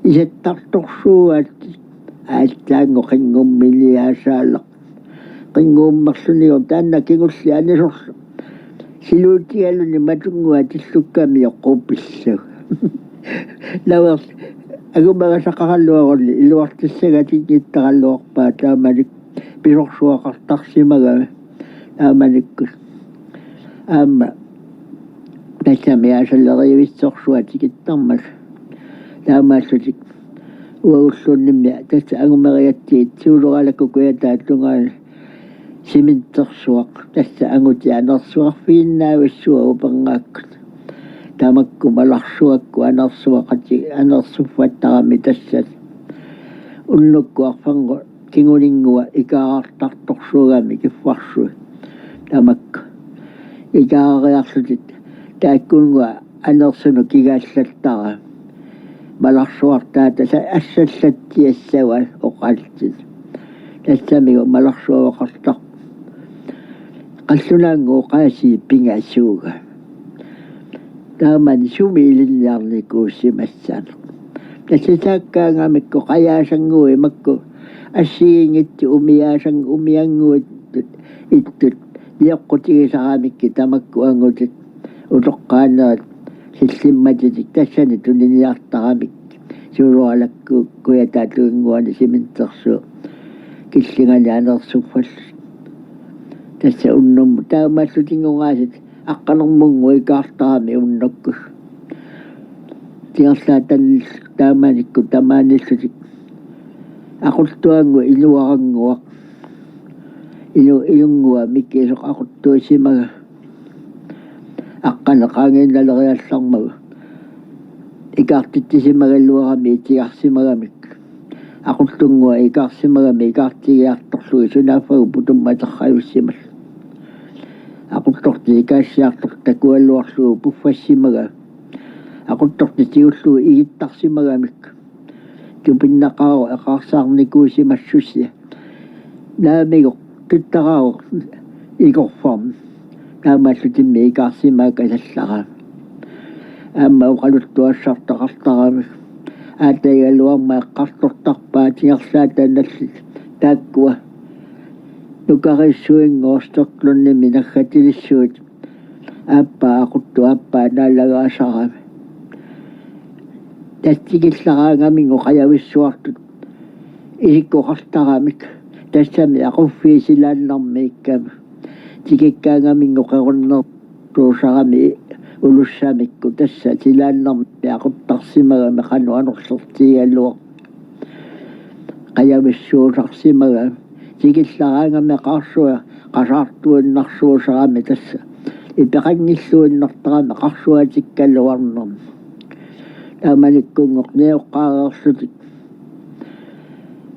isattartorsuugaat aatsaannguaq qinngumminiaasaallaq. Qinnguummerlunigu taanna kingulliit anisorlu siluutigaluni matunnguaq tillukkami eqquppillu. Naver angumerisaqaraluaruni iluartissagatinngittaralluarpaa taamani pisorsuaqartarsimagami taamanikkut. Aamma tassami aasalerivissorsuaq tikittarmat taamaallutik uagulluunniimmi tassa angumerigatsigit Siuloralakkut Kujataata tungaani simintersuaq tassa angutit aneersuarfiginnaavissuaq upernaakkut. Tamakku malarsuakkut aneersuaqati aneersuffattarami tassa unnukkut arferngup kinguninngua ikaarartartorsuugami kiffarsui. Tamakku ikaarariarlutik taakkunnguaq aneersunut kigaallattaramik malarsuartaata sa- assallatsiassavaat oqaatsit. Tassamigut malarsuaqartarpoq qallunaannguup oqaasii pingasuugaa. Taamani sumi ilinniarnikuusimassaneq. Tassataakkaangamikku qajaasannguit makku assigiinngitsut umiaasan- umiannguit ittut nioqqutigisaramikkit tamakku angutit utoqqaanerit sillimmatitik tassani tuniniartaramik Siuloralakkut Kujataata tungaannguani simintersuup killingani aneersuffallutik. Tassa unnummut taamaallutik ingoqaasat aqqanermunnguit ikaartaramik unnukkut. Tingerlaataanillu taamanikkut tamaaniillutik aquttuannguaq inuarannguaq. Inu- inunnguaq mikisoq aquttuusimagaa. Aqqaneq qaangiinnaleriallarmagu ikaartitsisimagaluarami itigarsimagamik. Aquttunnguaq ikaarsimagamik ikaartigiartorlugit sunaaffagut putummaterrajussimallutik. Aquttortik ikaassiartortut takugaluarlugit puffassimagaa. Aquttortik tigullugu igittarsimagamik. Tupinnaqaavoq eqaarsaarnikuusimassusia. Naamigoq tuttaraavoq igorfarmik. Taamaallutimmi ikaarsimaakasallaraat. Aamma oqaluttuassartaqartaramik. Aatagigaluarmat eqqartortarpaat tingerlaataanallit taakkua. Nukariissuinngooq Stoklundimi naggatilissuit. Aappaa aquttup aappaa naalagaasarami. Tassa tikillaraangaminngooq qajavissuartut isikkoqartaramik. Tassami aquffii silaannarmiikkami. Tikikkaangaminngooq qerunnersuusarami ulussamikku tassa silaannarmi aquttarsimagami qanoq anorlertigigaluarpat. Qajavissuusarsimagami. Tikillaraangami qaarsuaq qasaartuinnarsuusarami tassa. Ipeqanngilluinnartarami qarsuatikkaluarnermi. Taamanikkunngooq nioqqaareerlutik.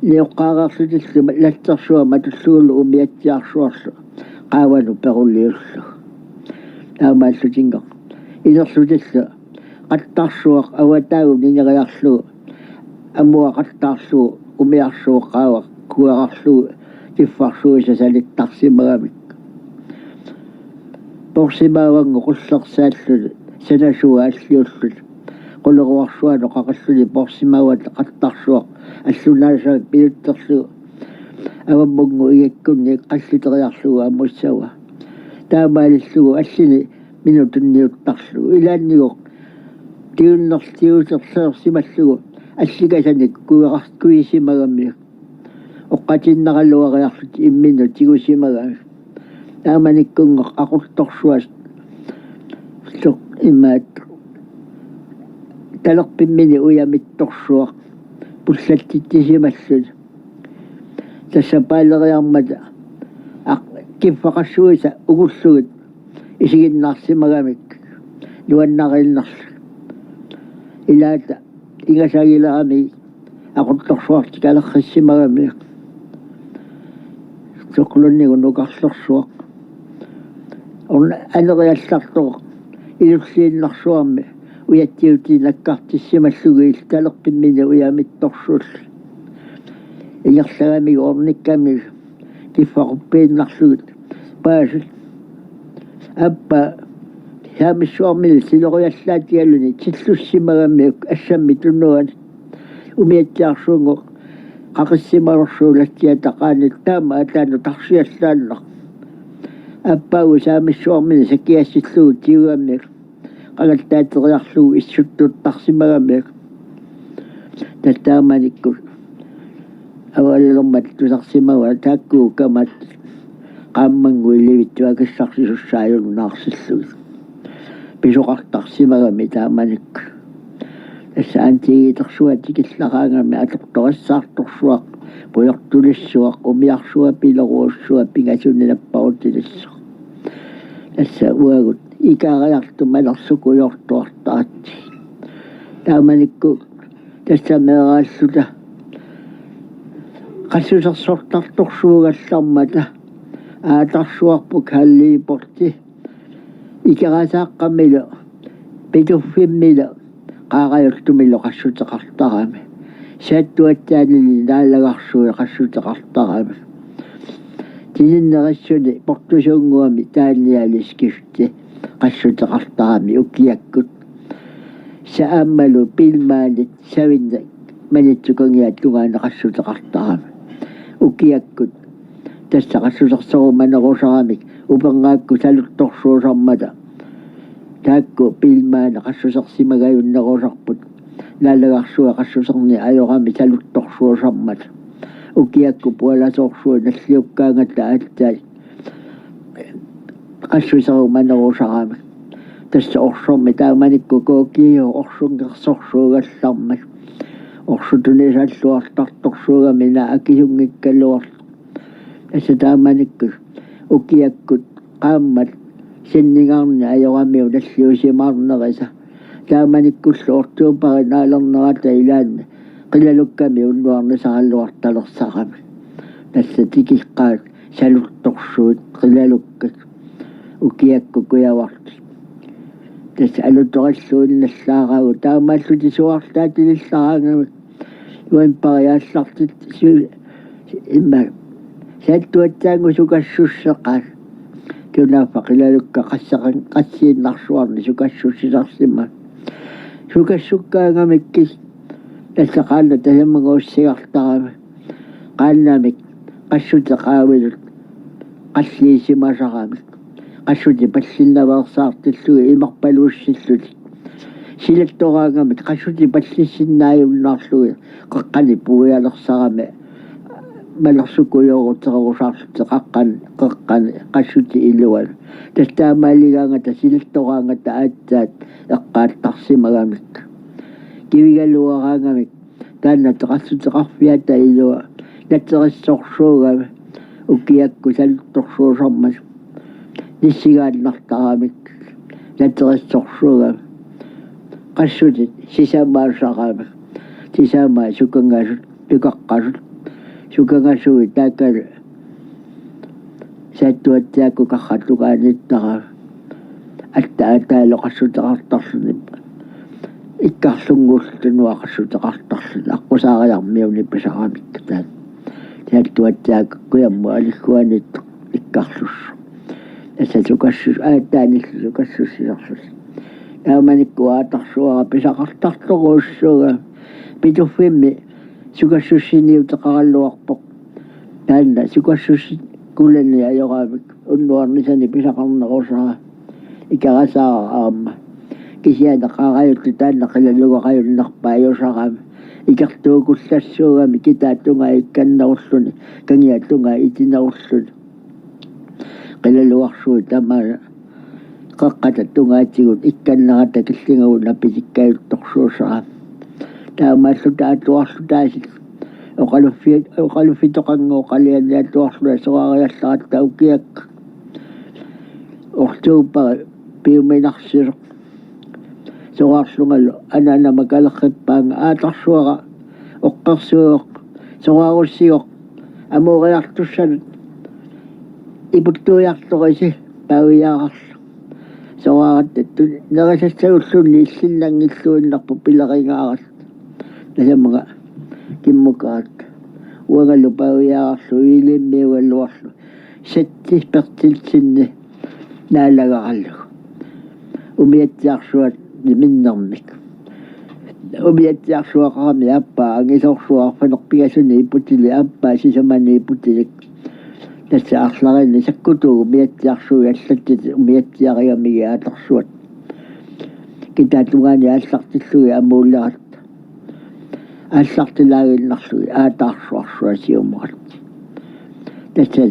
Nioqqaareerlutillu latsersuaq matullugulu umiatsiarsuarlu qaavanut peruliullugu. Taamaallutinngooq. Inerlutillu qattarsuaq avataagut ningeriarlugu amuaqattaarlugu umiarsuup qaavaq kuerarlugu kiffarsuisa salittarsimagamik. Porsimaavanngooq qullersaalluni sanasuup aalliulluni. Quleruarsuanut qaqilluni porsimaavata qattarsuaq allunaasavik pilutterlugu avammunngooq igakkunni qalluteriarlugu amussavaa. Taamaalillugu allini minut tunniuttarlugu. Ilaannigooq tigunnertiuterleersimallugu allikasanik kuiqar- kuisimagamiuk. oqqatinnaraluariarlutik imminnut tigusimagamik. Taamanikkunngooq aqultorsuaq soq imaattoq talerpimmini ujamittorsuaq pullatsitsisimalluni. Tassa paaleriarmata aq-, kiffaqassuisa ungullugit isiginnaarsimagamik nuannariinnarlugit. Ilaata ingasagilerami aqultorsuartik alerqissimagamik. Soqlunnigu nukarlersuaq. Una aneriallartoq ilulliinnarsuarmi ujatsiutii nakkartissimallugit talerpimmini ujamittorsuullu. Ingerlagamiuk ornikkamiuk kiffaquppiinnarlugit paasut. Aappaa saamissuarmini siloriallaatigaluni tillussimagamiuk assammik tunuani. Umiatsiarsuunngooq qaqissimalersuulatsiata qaani taama ataanut tarsiallaannaq. Aappaagu saamissuarmini sakiassillugu tigugamiuk qangattaateriarlugu issuttuuttarsimagamiuk. Taamanikkullu avallalermat tusarsimavaa taakku kamat qaammannguit livitsut akissarsisussaajunnaartillugit. Pisoqartarsimagami taamanikkut. Tassa antigiitersuaq tikillaraangami atortorissaartorsuaq, pujortulissuaq, umiarsuaq, pilerujussuaq, pingasuni napparutilissuaq. Tassa uagut ikariartut malersukujoortuartaratsigit. Taamanikkut tassa meeraalluta qassusersortartorsuugallarmata aatarsuarput Halliiporti Ikerasaaqqamilu Pituffimmilu Qaarajuttumilu qassuteqartarami. Saattuatsaanili Naalagarsui qassuteqartarami. Tininnerissuni Portusunnguami Daniel Skifte qassuteqartarami ukiakkut. Tassa aammalu Biilmannit Savinneq Maniitsup kangiata tungaanut qassuteqartarami ukiakkut. Tassa qassusersorumanerusaramik upernaakkunik saluttorsuusarmata. Taakku Biilmannit qassusersimagajunnerusarput. Naalagarsui qassuserneq ajorami saluttorsuusarmata. Ukiakkut pualasoorsuit nalliukkaangata aatsaat qassuserumanerusaramik. Tassa orsormi taamanikkut K G H orsunngersorsuugallarmat. Orsutut tunisalluartartorsuugami naak akisunngikkaluarluni. Tassa taamanikkut ukiakkut qaammat sinningaarneq ajoramiuk nalliussimaarnerisa. Taamanikkullu oktobarip naalernerata ilaanni qilalukkami unnuarnisaraluartalersaramik. Tassa tikiqqaat saluttorsuit qilalukkat ukiakkut kujavartik. Tassa alutorilluinnallaaraagut taamaallutik suaartaatilillaraangamik. Uani pariallartit su-, imma saattuatsaannguaq sukassusseqaaq. Tunaaffa qilalukkat qasseqan-, qassiinnarsuarnik sukassussisarsimapput. Sukassukkaangamikkit tassa qaannat tasammagussigartarami. Qaannamik qassutit qaavilut qalliisimasaramik. Qassutit pallinnaveersaartillugit imarpaluussillutik. Silattoraangamik qassutit pallissinnaajunnaarlugit qaqqani puialersarami malersukujooruterusaarlutik qaqqani, qaqqani qassutit iluanni. Tassa taamaaligaangata silattoraangata aatsaat eqqaattarsimagamik. Kivigaluaraangamik taanna teqassuteqarfiata ilua naterissorsuugami ukiakkut saluttorsuusarmata. Nissigaannartaramik naterissorsuugami. Qassutit sisamaasaramik. Sisamaat sukangasut, tukaqqasut. Sukangasuit taakani saattuatsiaakkut karrat tungaaniittaramik. Aatsaat ataalu qassuteqartarluni. Ikkarlunnguulluta nuaq qassuteqartarluni. Aqqusaariarmiuni pisaramikku taanna. Saattuatsiaakkut kujammut alikkuaniittoq ikkarlussuaq. Tassa sukassus-, aatsaanillu sukassussisarlutik. Taamanikkut aatarsuara pisaqartartorujussuugami. Pituffimmi sukassussiniuteqaraluarpoq. Taanna sukassussit kulani ajoramik unnuarnisani pisaqarnerusara. Ikerasaara aamma. Kisianni Qaarajuttup taanna qilalugaqajunnarpaajusarami. Ikertuukullassuugami kitaata tungaa ikkannerulluni, kangiata tungaa itinerulluni. Qilalugarsuit tamaana qeqqata tungaatigut ikkannerata killingavut napitikkajuttorsuusarami. Taamaalluta atuarluta aasiit oqaluffi-, oqaluffitoqanngooq qaliani atuarluta soraariallaratta ukiakka. Oktober piuminarsisoq. Soraarlungalu anaanama kalerrippaanga aatarsuara oqqersuuvoq, soraarussivoq, amuuriartussanut iputtuiartorisi paaviaararlu. Soraaratta tun-, nerisassagullunni illinnanngilluinnarpoq pileringaarallu. Tasamanga kimmukaat uangalu paaviaararlu iiliimmiugaluarlu. Satti Berthelsenip naalagarallugu. Umiatsiarsuarmi minnermik. Umiatsiarsuaqarami aappaa angisoorsuaq arfineq-pingasunut iputilik, aappaa sisamani iputilik. Tassa arlalinnik sakkutuut umiatsiarsuit allattitik umiatsiarigamigit aatarsuatta. Kitaata tungaani aallartillugit amuulleratta. Aallartilaaginnarlugit aataarsuarsuaq siumukatta. Tassa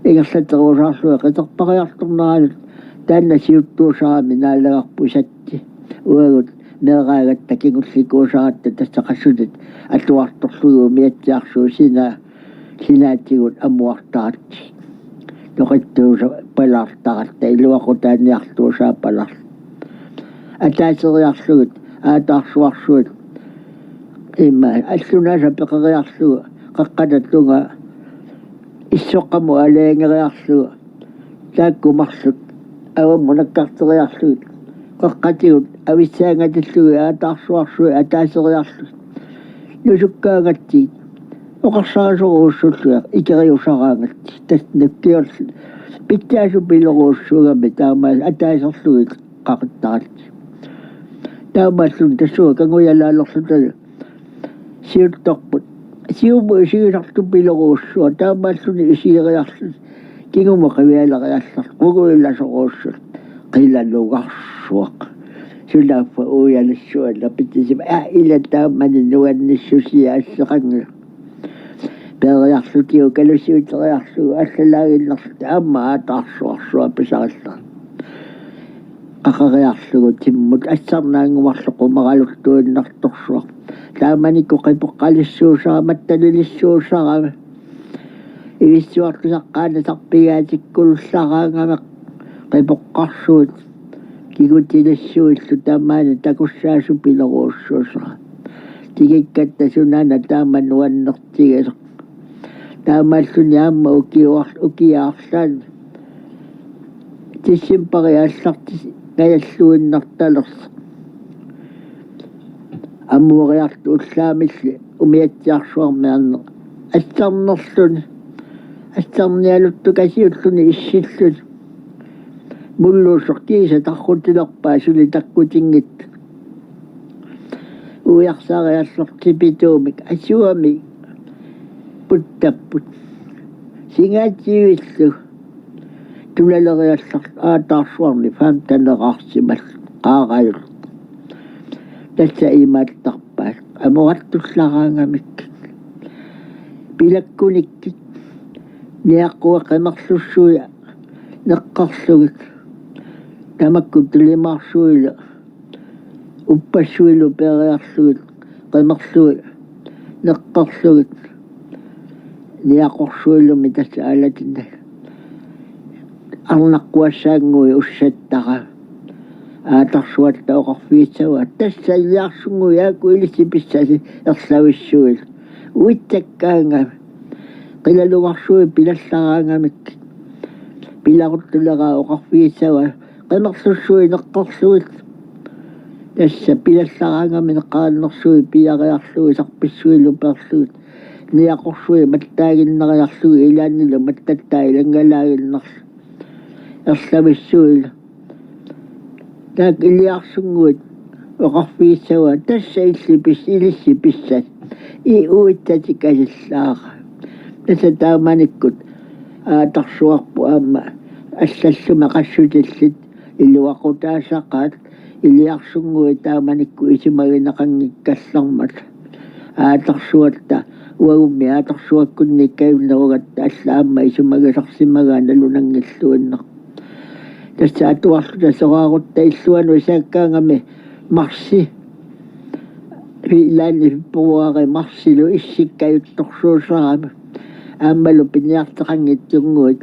ingerlaterusaarlugit qiterpariartorneranut taanna siuttuusarami naalagarput Satti. Uagut meeraagatta kingullikuusaratta tassa qassutit atuartorlugit umiatsiarsuit sinaa-, sinaatigut amuartaratsigit. Toqittuusapalaartaratta iluaqutaaniartuusaapalaarluta. Ataaseriarlugit aataarsuarsuit ima allunaasa peqeriarlugu qeqqata tungaa issoqqamut aalajangiinnariarlugu taakku marluk avammut nakkarteriarlugit qeqqatigut avissaangatillugit aataarsuarsuit ataaseriarlugit nusukkaangatsigit oqarsaasorujussuullugu ikeriusaraangatsigit tassa nukkiorlu pitsaasupilorujussuugami taamaas ataaserlugit qaqittaralugit. Taamaalluni tassunga kangujalaalerlutalu siuttorput. Siumut isigisartupilorujussuaq taamaalluni isigeriarluni. Kingumut qivialeriallarluni qungujulasorujussuaq. Qilalugarsuaq. Sunaaffa uialassuaq napitisima. Aa ila taamani nuannissusia asseqanngilaq. Peeriarluta ukalusiuteriarlugu allalaaginnarluta aamma aataarsuarsuaq pisarallarami. Qaqeriarlugu timmut assarnaannguarlu qumaraluttuinnartorsuaq. Taamanikkut qipoqqalissuusarami mattalilissuusarami. Ivissuartusaqqaanasarpigaatikkulullaraangami qipoqqarsuit kigutilissuillu tamaani takussaasupilorujussuusarami. Tikikkatta sunaana taama nuannertigisoq. Taamaalluni aamma ukiuar-, ukiaarlaani decembari aallartingajalluinnartalersoq. Amuuriartut ullaamilli umiatsiarsuarmiarneq assarnerluni. Assarnialuttukasiulluni issilluni. Mulluusoq kiisa tarrutilerpaa suli takkutinngitsoq. Uiarsariallartipituumik asuami puttapput. Singaativillu tunaleriallarlu aataarsuarnik femteneqarsimallu qaarajullu. Tassa imaattarpaat amorattullaraangamik. Pilakkunikkit niaqquit qimerlussuit neqqerlugit. Tamakku tulimaarsuilu uppassuilu peeriarlugit qimerlugit neqqerlugit niaqorsuilumi tassa aalatinnagit. Arnaqquassaannguit ussattara aatarsuatta oqarfigissavaat tassa Iliarsunnguit aaku ilissi pissasi erlavissuilu. Uitsakkaangami qilalugarsuit pilallaraangamik. Pilaruttuleraa oqarfigissavaat qimerlussuit neqqerlugit. Tassa pilallaraangamik neqqarinnersuit piariarlugit sarpissuilu peerlugit. Niaqorsuit mattaaginnariarlugit ilaannilu mattattai ilanngalaaginnarlugit. Erlavissuilu. Taakku Iliarsunnguit oqarfigissavaat tassa illi pis-, ilissi pissasi. Ii uitsatikallaarami. Tassa taamanikkut aatarsuarput aamma allallumi qassutillit iluaqutaasaqaat Iliarsunnguit taamanikkut isumagineqanngikkallarmata. Aatarsuatta, uagummi aatarsuakkunnikkajunnerugatta alla aamma isumagisarsimagaa nalunanngilluinnaq. Tassa atuarluta soraarutta illuanut isaakkaangami marsi, ilaanni februari marsilu issikkajuttorsuusarami. Aammalu piniarteqanngitsunnguit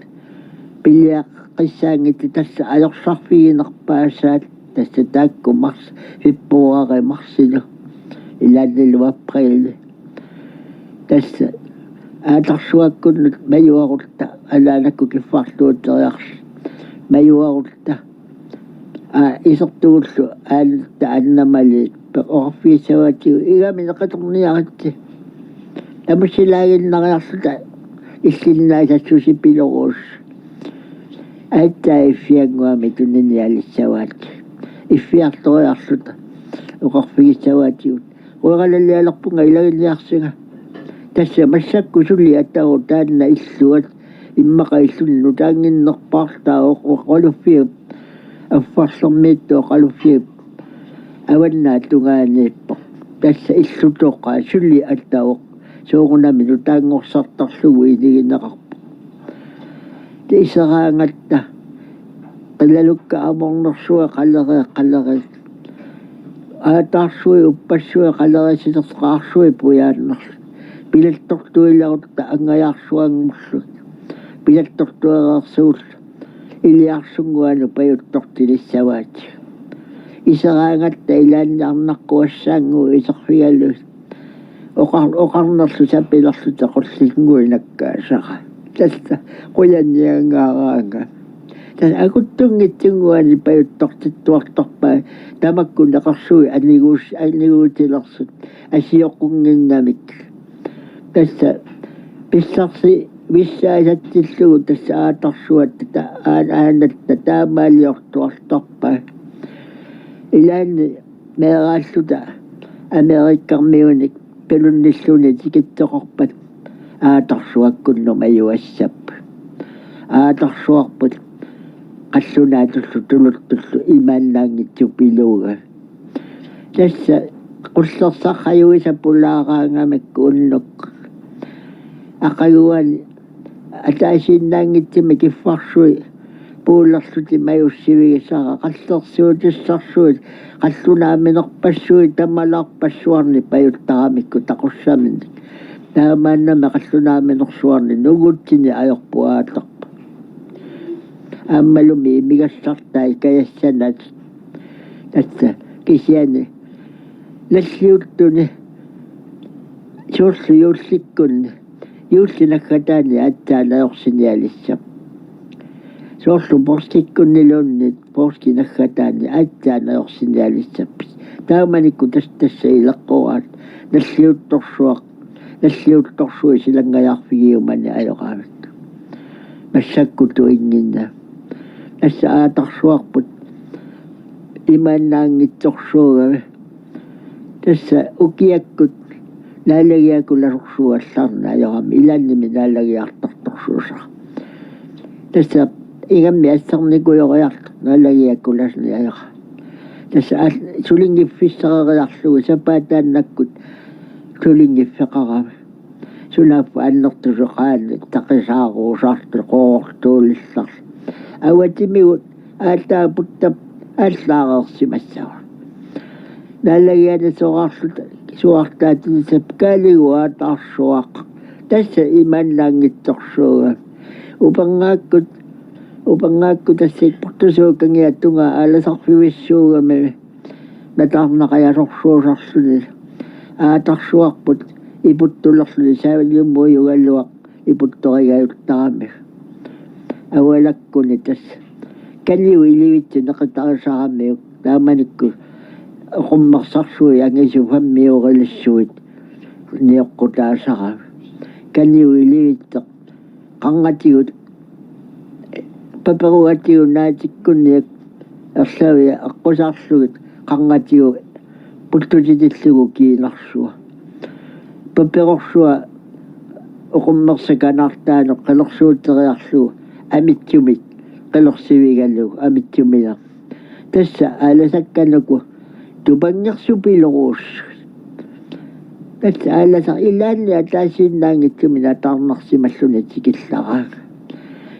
piliaqqissaanngitsut tassa ajorsarfiginerpaasaat. Tassa taakku mars, februari marsilu, ilaannilu aprili. Tassa aatarsuakkunnut majuarutta, anaanakkut kiffarluuteriarluni majuarutta, aa, isertugullu aanatta annamali oqarfigissavaatigut: Igami neqitorniaritsi. Tamusilaaginnariarluta illinnaasassusipilorus. Aatsaat iffiannguamik tuninialissavaat. Iffiartoriarluta oqarfigissavaatigut: Queralalialerpunga ilaginiarsinga. Tassa massakkut suli ataaseq taanna illuat, immaqa illuni nutaannginnerpaartaavoq, oqaluffiup affarlermiittoq oqaluffiup avannaata tungaaniippoq. Tassa illutoqaaq suli ataaseq, soorunami nutaanngorsartarlugu inigineqarpoq. Iseraangatta qilalukkat amornersuaq, qaleriit, qaleriit. Aataarsuit, uppassui, qaleriit, silersoqaarsuit pujaannarlugit. Pilattortuilerutta angajaarsuanngorlugit. Pilattortuereersugullu iliarsunnguanut pajuttortilissavaatigut. Iseraangatta ilaanni arnaqquassaannguit iserfigalugit oqar-, oqarnerlu sapilerluta qullinnguit nakkaasaraat. Tassa qujanniangaaraanga. Tassa akuttunngitsunnguanik pajuttortittuartarpai tamakku neqersuit aniguus-, aniguutilersut asioqqunnginnamik. Tassa pissarsivissaasatsillugu tassa aatarsuatta ta-, aan-, aanatta taamaaliortuartarpai. Ilaanni meeraalluta Amerikkarmiunik tulunnilluunniit tikitsoqarpat aatarsuakkunnut majuassapput. Aatarsuarput qallunaatullu tuluttullu imaannaanngitsupiluugami. Tassa qullersarrajuisa pulaaraangamikku unnuk aqaguani ataasiinnaanngitsumik kiffarsui puulerlutik majussivigisaraat, qallersiutissarsuit, qallunaaminerpassuit tamalaarpassuarnik pajuttaramikku taqussaminik. Taamaannami qallunaaminersuarnik nungutsinik ajorput aatarput. Aammalumi imigassartai kajassanat. Tassa kisianni nalliuttuni soorlu juullikkunni, juulli naggataani aatsaat najorsinialissapput. Soorlu poorskikkunniluunniit poorski naggataani aatsaat najorsinialissapput. Taamanikkut tassa, tassa ileqqoraat nalliuttorsuaq, nalliuttorsuit silanngajaarfigiumanik ajoraavik. Massakkut tuinnginnami. Tassa aatarsuarput imaannaanngitsorsuugami. Tassa ukiakkut naalagiakulasorsuugallarneq ajorami, ilaannimi naalagiartartorsuusara. Tassa ingammik assarnikujoriartoq naalagiakulasunik ajorami. Tassa aal-, sulinngiffissareriarlugu sapaataannakkut sulinngiffeqarami. Sunaaffa annertusoqaani taqisaaruusaartut qoortuulillarlu. Avatimigut aataaputtap aallaareersimassavaa. Naalagianik soraarluta suaartaatinissapput: Kaaligu aatarsuaq. Tassa imaannaanngitsorsuugami. Upernaakkut, upernaakkut tassa portusuup kangiata tungaa aalasarfivissuugami nataarnaqajasorsuusarluni. Aatarsuarput iputtulerluni saaliummuujugaluaq iputtorigajuttarami. Avalakkuni tassa kaniup ilivitsoq neqitarisaramiuk, taamanikkut oqummersarsuit angisut femmiurilissavut nioqqutaasarami. Kaniup ilivitsoq qarnatigut, paperugatigut naatikkunniit erlavia aqqusaarlugit qarnatigut puttutitillugu kiinarsua. Paperorsua oqummersakanaartaanut qilersuuteriarlugu amitsumik qilersivigalugu amitsumineq. Tassa aalasakkanuku tupanngersupiloruussut. Tassa aalasaq ilaanni ataasiinnaanngitsumik nataarnarsimalluni tikillaraanga.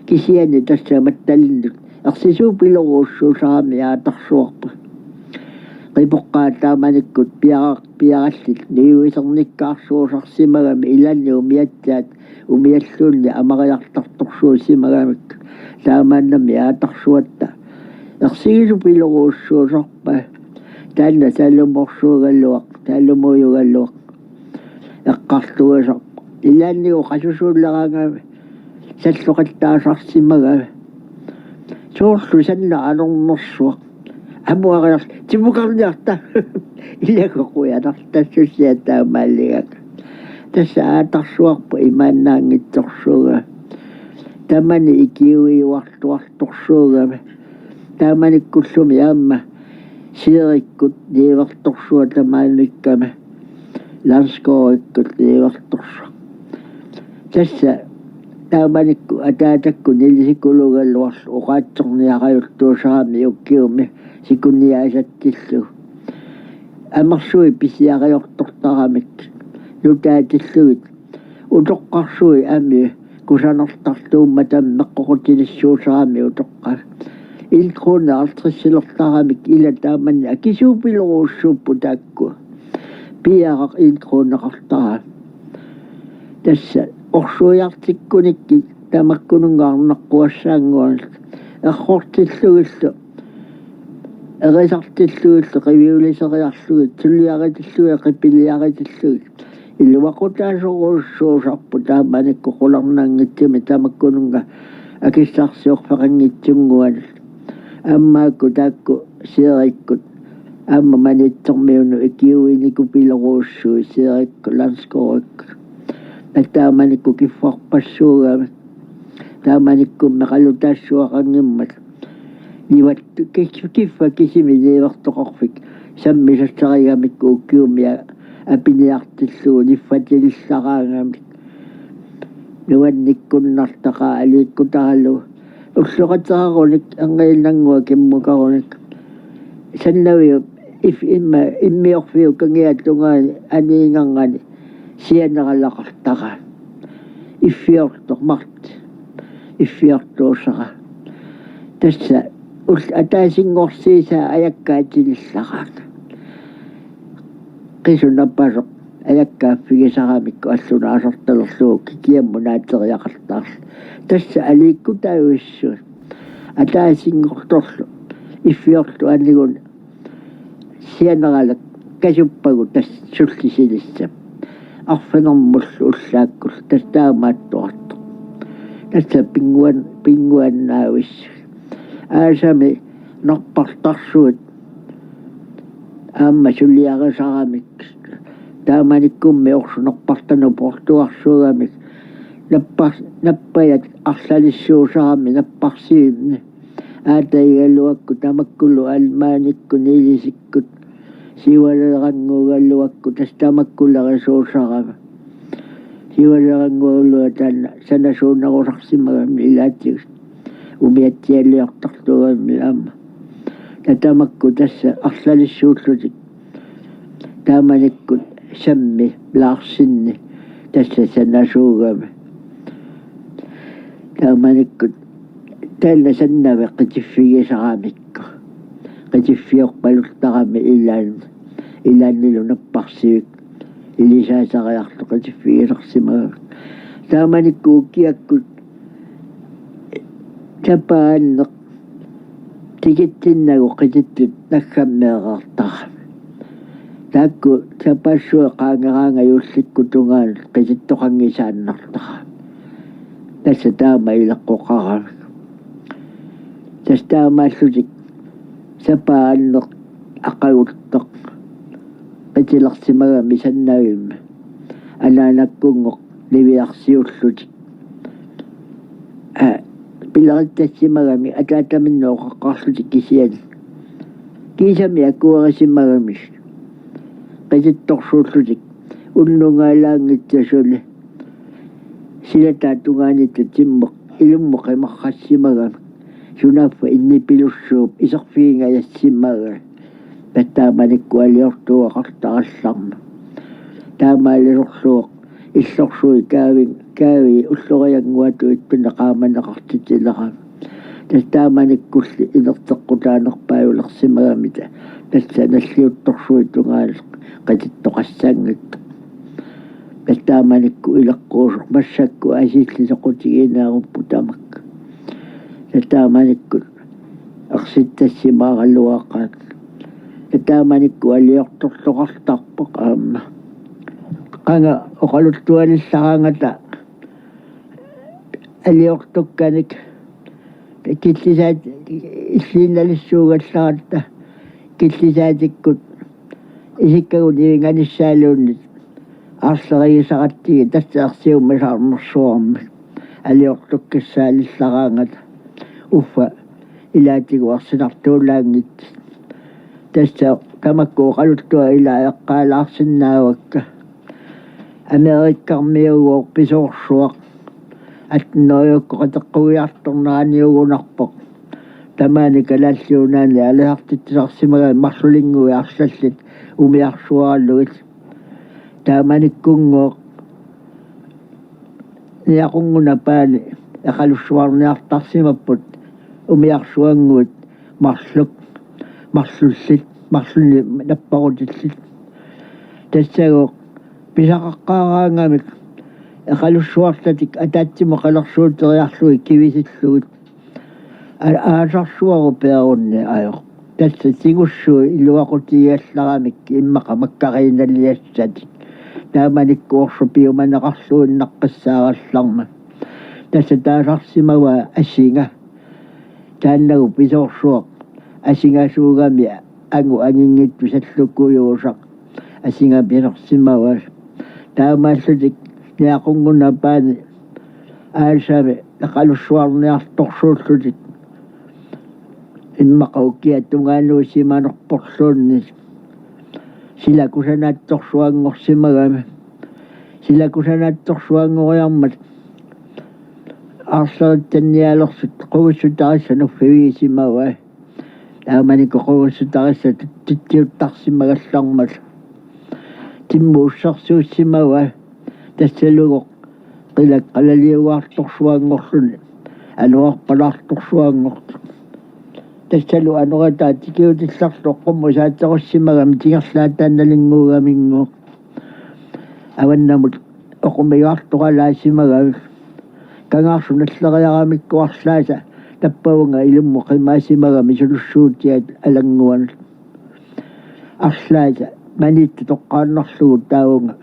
Kisianni tassa mattalinnut ersisuupilorujussuusarami aatarsuarput. Qipoqqaat taamanikkut piara-, piarallit niuisernikkaarsuusarsimagami ilaanni umiatsiaat umialluunniit amariartartorsuusimagamik taamaannami aatarsuatta. Ersigisupilorujussuusarpai taanna Salomoorsuugaluaq, Salomoorsuugaluaq. Eqqartugasarpoq. Ilaannigu qasusuulleraangami salloqattaasarsimagami. Soorlu sanna anornersuaq. Amuariarta, timukarniarta. Ilagoqujanartassusia taamaalligak. Tassa aatarsuarput imaannaanngitsorsuugami. Tamani ikiuiuartuartorsuugami. Taamanikkullumi aamma Seerikkut niuertorsuaq tamaanikkami. Landsgårdikkut niuertorsuaq. Tassa taamanikkut ataatakkut nilisikuluugaluarluni oqaatsorniarajuttuusarami ukiumi sikunniaasatsillugu. Amersuit pisiariortortaramik nutaatillugit. Utoqqarsuit amii kusanartartuummat tammeqqoqutilissuusarami utoqqaat. En krone halvtredsilertaramik ila taamani akisuupilorujussuupput taakku. Piaraq en kroneqartarami. Tassa orsuiartikkunikkit tamakkununnga arnaqquassaannguanik errortillugillu erisartillugillu qiviuliseriarlugit suliaritillugit qipiliaritillugit. Iluaqutaasorujussuusarput taamanikkut qularnanngitsumik tamakkununnga akissarsiorfeqanngitsunnguanik. Aamma taakku Seerikkut aamma Maniitsormiunut ikiuinikupilorujussuit Seerikkut Landsgårdikkut. Taamanikku kiffarpassuugamik. Taamanikkummi qalutaassuaqanngimmat. Nivattu kif-, kiffat kisimik niuertoqarfik sammisassarigamikku ukiumi apiniartillugu niffatilillaraangamik. Nuannikkunnartaqaat aliikkutaralugu. Ulloqataarunik erngiinnannguaq kimmukarunik. Sannaviup if-, imma immiorfiup kangiata tungaani aniinngarnani sianeralaqartaraat. Iffiortoq marts. Iffiortuusara. Tassa ul-, ataasinngorsiisaa ajakkaatillaraanga. Qisunapasoq ajakkaaffigisaramikku allunaasartalerlugu kikiammut naateriaqartarlugu. Tassa aliikkutaavissuit. Ataasinngortorlu iffiortuanigun sianeralak kasuppagu tassa sullisilissap. Arfinermullu ullaakkullu tassa taamaattuartoq. Tassa pinnguan-, pinnguannaavissuit. Aasami narpartarsuit aamma suliarisaramik. Taamanikkummi orsu narpartanut poortuarsuugamik. Nappar-, nappajat arlalissuusarami napparsivinni. Aataigaluakkut tamakkulu almaanikkut nilisikkut. Siualeerannguugaluakkut tassa tamakkulerisuusarami. Siualeerannguugaluaq taanna sanasuunerusarsimagami ilaatigut. Umiatsialiortartuugami aamma. Tassa tamakku tassa arlalissuullutik. Taamanikkut Sammi Larsenip tassa sanasuugami. Taamanikkut taanna sannavi qitiffigisaramikku. Qitiffiorpaluttarami ilaanni. Ilaannilu napparsivik. Ilisaasariartoq qitiffigisarsimagami. Taamanikkut ukiakkut sapaanneq tikitsinnagu qitittut naggammeereertarami. Taakku sapaassuit qaangeraangat juullikkut tungaanut qitittoqanngisaannartarami. Tassa taama ileqqoqaramik. Tassa taamaallutik sapaanneq aqaguttoq qitilersimagami sannavimmi. Anaanakkunngoq niviarsiullutik. Aa, pilerittassimagami ataataminnut oqaqqaarlutik kisianni. Kiisami akuerisimagami. Qitittorsuullutik. Unnungaalaanngitsoq suli. Silataat tungaaniittut timmut ilummut qimarrassimagami. Sunaaffa innipilussuup iserfigingajassimagami. Tassa taamanikkut aliortuugaqartarallarmat. Taamaalisorlugu illorsuit kaavii, kaavii ulloriannguatut ittunik qaamaneqartitsilerami. Tassa taamanikkulli inerteqqutaanerpaajulersimagamik, tassa nalliuttorsuit tungaanut qitittoqassanngitsoq. Tassa taamanikkut ileqquusoq massakkut asilluni soqutiginaarupput tamakku. Tassa taamanikkut ersittassimaaraluaqaat. Tassa taamanikkut aliortortoqartarpoq aamma. Qanga oqaluttualillaraangata aliortukkanik killisaat illiinnalissuugallaratta killisaatikkut isikkagut nivinganissaaluunniit aarlerigisaqatsigit tassa ersiummasaarnersuarmik aliortukkassaalillaraangata uffa ilaatigut ersinartuulaanngitsut. Tassa tamakku oqaluttuaq ilaa eqqaalaarsinnaavakka. Amerikkarmiuuvoq pisoorsuaq. Attenhundredekkut qiteqqugiartorneraniugunarpoq. Tamaani Kalaallit Nunaanni alisartitsisarsimagami marlulinnguit arlallit umiarsuaralugit. Taamanikkunngooq Niaqunnguna Paani eqalussuarniartarsimapput umiarsuannguit marluk, marlullit, marlunnik napparutillit. Tassagooq pisaqaqqaaraangamik eqalussuarlatik ataatsimut qalersuuteriarlugit kivisillugit. A-, aasarsuaru peerunni ajoq. Tassa tigussuit iluaqutigigallaramik immaqa makkariinnaliassatik. Taamanikkoorsuup piumaneqarluinnaqqissaarallarmat. Tassa taasarsimavaa Asinga. Taannagu pisoorsuaq asingasuugami angut anginngitsut sallukujuusaq. Asinga pilersimavaa. Taamaallutik Niaqunnguna Paani aasami eqalussuarniartorsuullutik. Immaqa ukiaq tungaanut simanerporluunniit sila kusanaatsorsuanngorsimagami. Sila kusanaatsorsuanngoriarmat aarleritsannialersut qugissutarissanut uffivigisimavai. Taamanikkut qugissutarisassat titsiuttarsimagallarmat. Timmut ussersuussimavai. Tassalugu qilak qalaliugaartorsuanngorluni anorerpalaartorsuanngortoq. Tassalu anorataa tikiutillarlu oqqummut saatserussimagami tingerlaataannalinnguugaminnguuq. Avannamut oqqumigaartoralaasimagami. Kangaarsut nalleriaramikku arlaasa tappavunga ilummut qimaasimagami sulussuutiat alannguanut. Arlaasa maniitsoq toqqaannarlugu taavunga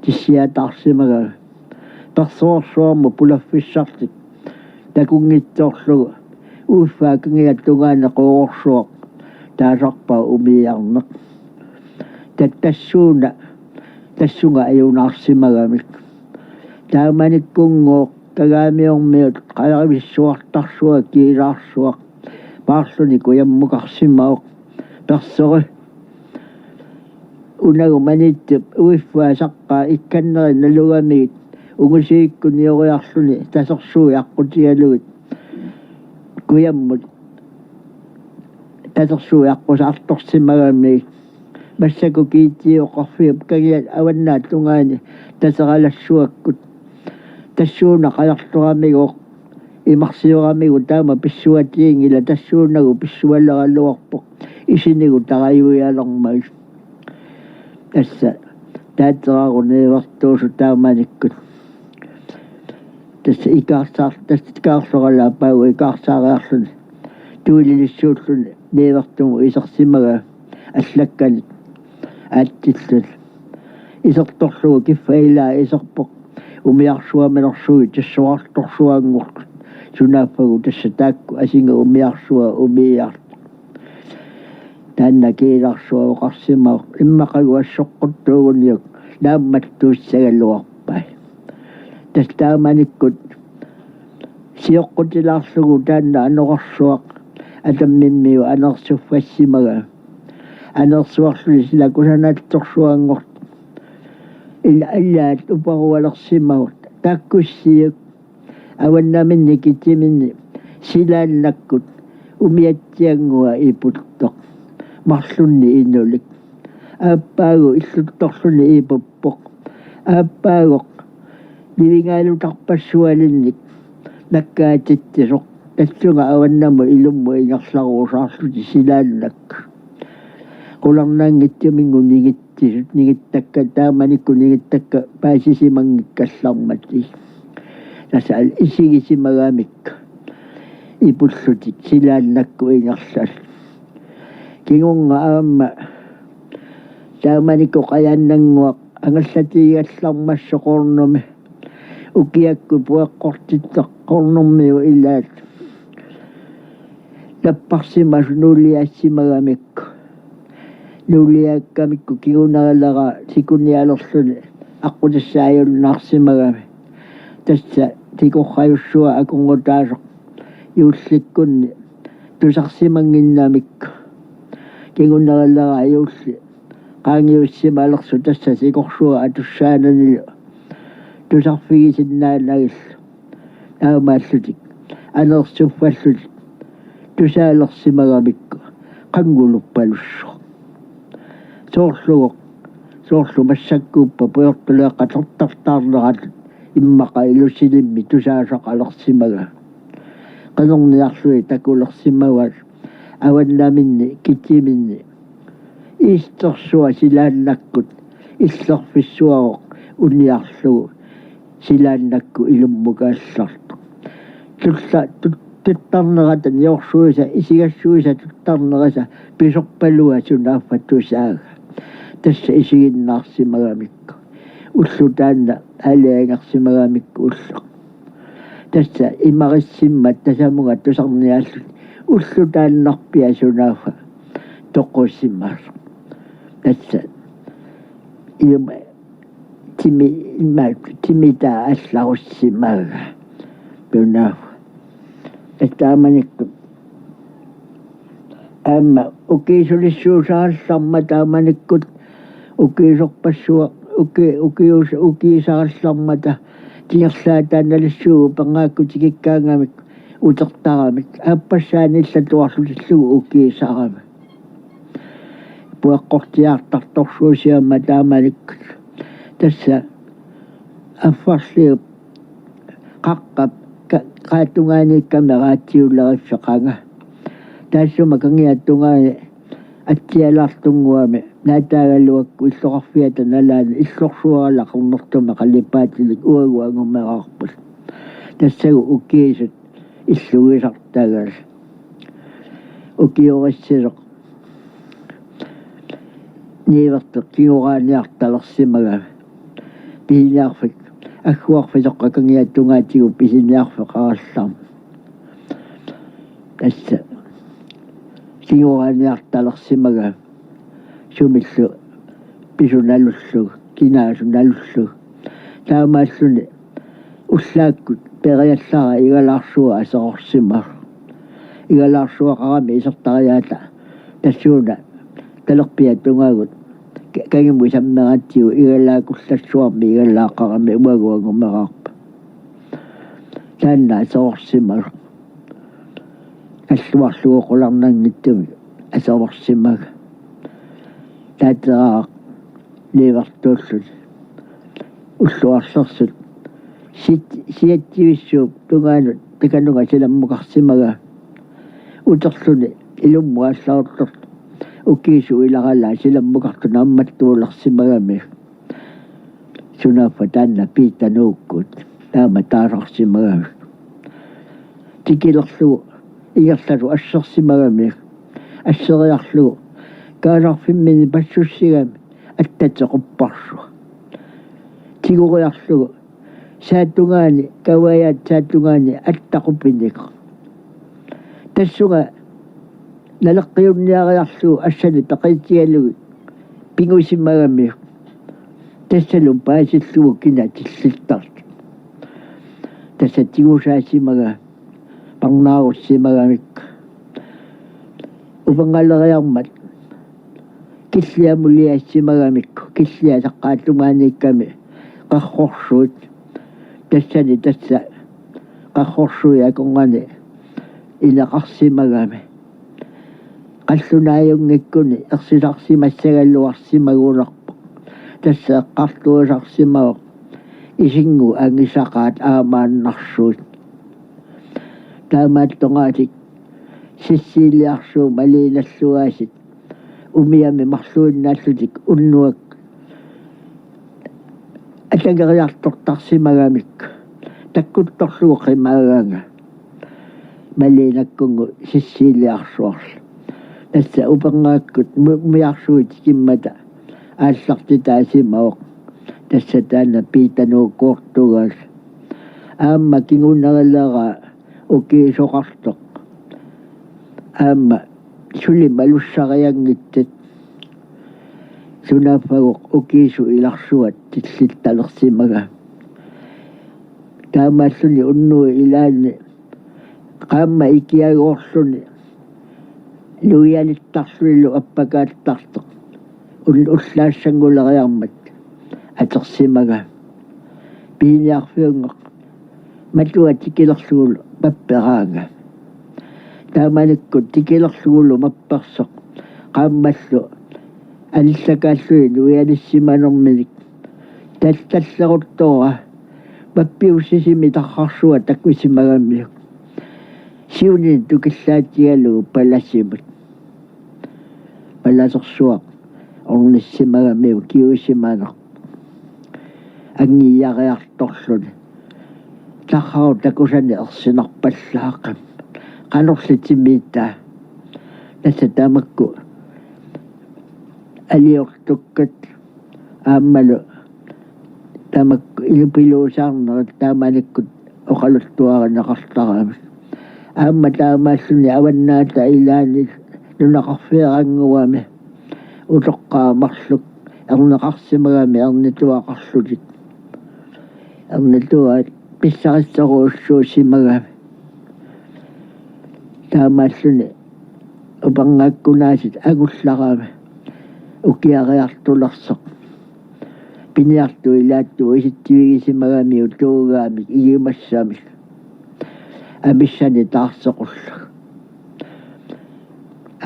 tissiataarsimagami. Persoorsuarmut pulaffissartik takunngitsoorlugu uiffaa kangiata tungaanut qoorsuaq taasarpaat umiiarneq. Tassa tassuuna tassunga ajunaarsimagamik. Taamanikkunngooq Kagaamiormiut qajarivissuartarsuaq kiilaarsuaq paarluni kujammukarsimavoq. Persori unagu maniitsup uiffaa saqqaa ikkannerit nalugamigit ungusivikkut nioriarluni tasersuut aqqutigalugit kujammut tasersuut aqqusaartorsimagamigit. Massakkut kiitsioqarfiup kangiat avannaata tungaani taseralassuakkut. Tassuuna qajartoramigooq imarsioramigu taama pissuatiginngilaq tassuunagu pissualeraluarpoq isinigut tarajuialermagit. Tassa taatseraru niuertuusoq taamanikkut. Tassa ikaarsaar-, tassa ikaarloralaapaagu ikaarsaariarluni tuililissuulluni niuertumut isersimagaa allakkanik aatsilluni. Isertorlugu kiffa ilaa iserpoq umiarsuaminersuit tassuartorsuanngortut. Sunaaffagu tassa taakku Asinga umiarsuaq umiiartoq. Taanna kiilaarsuaq oqarsimavoq immaqagu assoqquttuuguniuk naammattuussagaluarpai. Tassa taamanikkut sioqqutilaarlugu taanna anorersuaq Atammimmiut anersuffassimagami. Anersuarluni sila kusanaatsorsuanngortoq. Ila allaat uparualersimavoq. Taakkussiuk avannaminni kitiminni silaannakkut umiatsiannguaq iputtoq. Marlunnik inulik. Aappaagu illuttorluni iipuppoq. Aappaagu nivingaalutarpassualinnik nakkaatitsisoq. Tassunga avannamut ilummut ingerlaruusaarlutik silaannakkut. Qularnanngitsuminnga ningitsisut, ningittakka, taamanikkut ningittakka paasisimanngikkallarmatik. Tassa isigisimagamikku iipullutik silaannakkut ingerlasoq. Kingorna aamma taamanikkut qajaannannguaq angallatigigallarmassooq Qoornumi. Ukiakkut pueqqortittoq Qoornumiut ilaat napparsimasut nuuliassimagamikku. Nuuliakkamikku kingunerileraa sikunialerluni aqqutissaajunnarsimagami. Tassa sikorrajussuaq akornutaasoq juullikkunni tusarsimannginnamikku. Kingunerileraa juulli qaangiussimalersoq tassa sikorsuaq atussaananilu tusarfigisinnaanagillu. Taamaallutik aneersuffallutik tusaalersimagamikku qannguluppalussuaq. Soorlugu, soorlu massakkuuppat pujortuleeqqat tortortaarnerat immaqa ilusilimmi tusaasaqalersimagami. Qinerniarlugit takulersimavaat avannaminni kitiminni iistersuaq silaannakkut illerfissuaraq uniarlugu silaannakkut ilummukaallartoq. Tulla-, tut-, tuttarnerata niorsuisa, isigassuisa tuttarnerisa pisorpalua sunaaffa tusaagaa. Tassa isiginnaarsimagamikku. Ulloq taanna aalajangersimagamikku ulloq. Tassa imarissimmat tasamunga tusarniaallutik ulloq taannarpiaq sunaaffa toqusimasoq. Tassa iluma timi, ima timitaa allarussimagami sunaaffa. Tassa taamanikkut aamma ukiisulissuusarallarmat taamanikkut ukiisorpassuaq uki-, ukius-, ukiisarallarmata tingerlaataannalissuugut pangaakkut tikikkaangamik utertaramik aappassaani illatuarlutillugu ukiisaramik. Pueqqortiartartorsuusiammat taamanikkut. Tassa affarliup qaqqap ka-, qaatungaaniikkami raatsiuleriffeqanga. Taassuma kangiatungaani atsialaartunnguami naataagaluakku illoqarfiata nalaani illorsuaralaqarnertumi qalipaatilik uagut angumeraarput. Tassagu ukiisut illugisartagaat. Ukiorissisoq niuertoq kingoraaniartalersimagami. Pisiniarfik, agguarfisoqqat kangiatungaatigut pisiniarfeqarallarmat. Tassa kingoraaniartalersimagami. Sumillu pisunalullu, kinaasunalullu. Taamaalluni ullaakkut periallara igalaarsuaq aserorsimasoq. Igalaarsuaqarami isertariaata tassuuna talerpiata tungaagut ka-, kangimut sammeratsigu igalaakullassuarmi igalaaqarami uagut angumeraarput. Taanna aserorsimasoq. Kalluarlugu qularnanngitsumik aserorsimagami. Taateraaq niuertuulluni. Ulluarlersut. Sit-, siatsivissuup tungaanut takanunga silammukarsimagami. Uterluni ilummut aallaruttortoq. Ukiisut ilaralaat silammukartut naammattuulersimagami. Sunaaffa taanna Piita Nuukkut. Taama taasarsimagami. Tikilerlugu ingerlasoq assersimagami. Asseriarlugu kaasarfimminni passussigami attatequpparsuaq. Tigoriarlugu saatungaani, kavaajaat saatungaani attaqupinikoq. Tassunga naleqqiunniariarlugu assani peqitigalugit pingusimagami. Tassalu paasillugu kina tillittartoq. Tassa tigusaasimagami, parnaarussimagamikku. Upangaleriarmat killiamuliassimagamikku, killiat saqqaatungaaniikkami qarrorsuit. Tassani tassa qarrorsuit akornanni ineqarsimagami. Qallunaajunngikkunik ersilarsimassagaluarsimagunarpoq. Tassa eqqartuisarsimavoq isinnguit angisaqaat aamaannarsuit. Taamaattoqatik Sissiiliarsuup maliinalluaasiit umiami marluinnaallutik unnuaq atageriartortarsimagamik takkuttorlugu qimaaganga maliinakkungu Sissiiliarsuarlu. Tassa upernaakkut mu-, umiarsuit tikimmata aallartitaasimavoq. Tassa taanna Piitanuukkoortugaaq. Aamma kingunerileraa ukiisoqartoq. Aamma suli malussarianngitsat sunaaffaguq ukiisut ilarsuat tillittalersimagaa. Taamaalluni unnuit ilaanni qaammat ikiagoorluni nuialittarlunilu appakaattartoq un-, ullaassannguleriarmat atersimagaa. Piiniarfiunngooq matua tikilerlugulu mapperaanga. Taamanikkut tikilerlugulu mappersoq qaammallu anillakaalluni nuialissimanerminik tal-, talleruttoora mappiussisimi tarrarsuaq takusimagamiuk. Siunini tukillaatigalugu palasimut. Palasersuaq ornissimagamiuk kiuisimaneq. Angiiariartorluni. Tarrarut takusani ersinarpallaaqimmat. Qanorli timiittaa. Tassa tamakku aliortukkat aammalu tamakku ilupiluusaarnerit taamanikkut oqaluttuarineqartaramik. Aamma taamaalluni avannaata ilaanni nunaqarfiarannguami utoqqaat marluk erneqarsimagami ernituaqarlutik. Ernituaat pissarissorujussuusimagami. Taamaalluni upernaakkunaasiit angullarami ukiariartulersoq. Piniartut ilaattut isitsivigisimagamiuk tuugaamik igimassamik. Amissani taarsequllugu.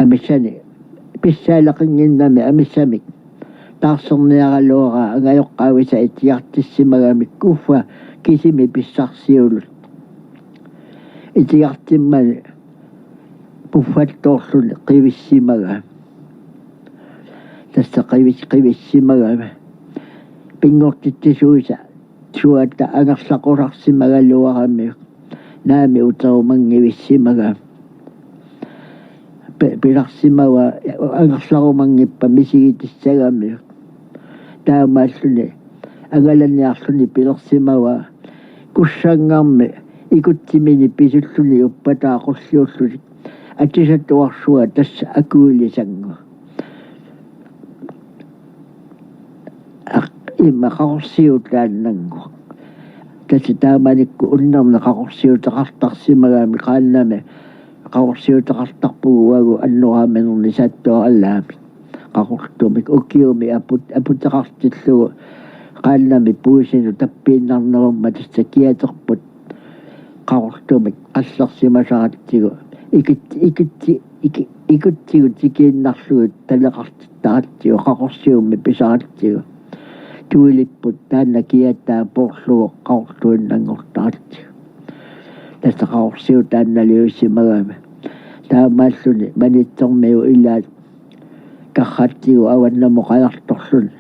Amissani pissaaleqinnginnami amissamik taarserniaraluaraa angajoqqaavisa itigartissimagamik uffa kisimi pissarsiulut. Itigartimmani puffattoorluni qivissimagaa. Tassa qivis-, qivissimagami. Pinngortitsisuisa suata angerlaqusarsimagaluaramiuk. Naami uterumanngivissimagami. Pi-, pilersimavaa angerlarumanngippat misigitissagamiuk. Taamaalluni angalaniarluni pilersimavaa kussanngarmi ikutsimini pisulluni uppataaqulliullutik atisatuarsuaq tassa akuilisannguaq. Aq-, ima qaqorsiutaannannguaq. Tassa taamanikkut unnerni qaqorsiuteqartarsimagami qaannami qaqorsiuteqartarpugut uagut annoraaminerni saattuarallaamik. Qaqortumik ukiumi aput-, aputeqartillugu qaannami puisinut tappiinnarnerummat tassa kiaterput qaqortumik qallersimasaratsigu. Ikut-, ikutsi-, iki-, ikutsigut tikiinnarlugit taleqartittaratsigu qaqorsiummi pisaratsigu. Tuilipput taanna kiataa poorlugu qaqortuinnanngortaratsigu. Tassa qaqorsiutaannaliusimagami. Taamaalluni Manitsermiut ilaat karratsigu avannamut qajartorluni.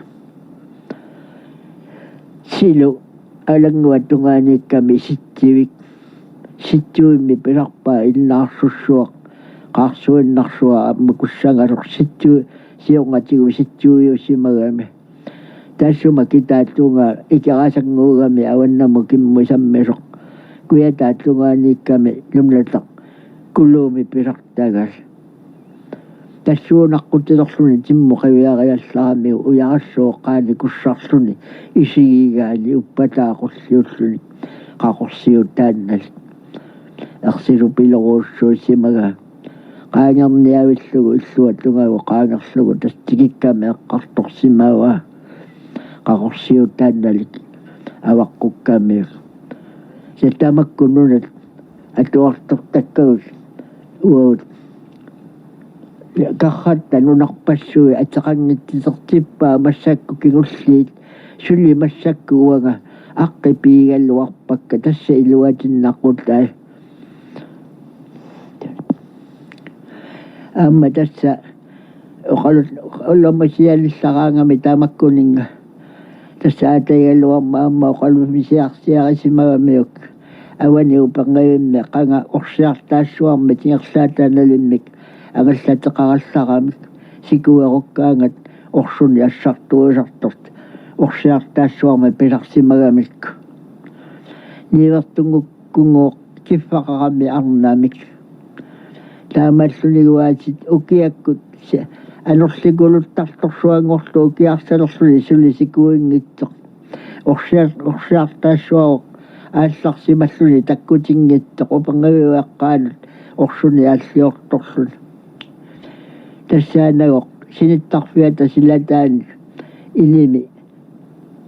Silu alannguat tungaaniikkami sitsivik. Sitsivimmi pisarpaa innaarsussuaq. Qaarsuinnarsuaq aamma kussangasoq sitsi-, siornatigut sitsiviusimagami. Taassuma kitaata tungaa ikerasannguugami avannamut kimmup sammisoq. Kujataata tungaaniikkami nunataq kuluumi pisartagaa. Tassuunaqqutilerluni timmut qiviariallaramiuk ujarassuoqaani kussarluni isigigaani uppataaqulliulluni qaqorsiutaannalik. Ersilupilorujussuusimagaa. Qaangerniavillugu illuatungagu qaangerlugu tassa tikikkami eqqartorsimavaa. Qaqorsiutaannalik avaqqukkamiuk. Tassa tamakku nunat atuartortakkagut uagut Karratta nunarpassuit ateqanngitsitertippaa massakkut kingulliit, suli massakkut uanga aqqi piigaluarpakka, tassa iluatinnaqutai. Aamma tassa oqalut-, ullormut sialillaraangami tamakkuninnga. Tassa aatagigaluarmat aamma oqalummi siarsiarisimagamiuk. Avani Upernavimmi qanga orsiartaassuarmik tingerlaataanalimmik angallateqarallaramik sikuerukkaangat orsuni assartuisartortut orsiartaassuarmik pisarsimagamikku. Niuertunngukkunnguuq kiffaqarami arnamik. Taamaallunilu aasit ukiakkut si-, anorlikuluttartorsuanngorlutik ukiarsalerluni suli sikuinngitsoq. Orsiar-, orsiartaassuaruk aallarsimalluni takkutinngitsoq Upernaviup eqqaanut orsuni aalliortorluni. Tassaanagu sinittarfiata silataani inimi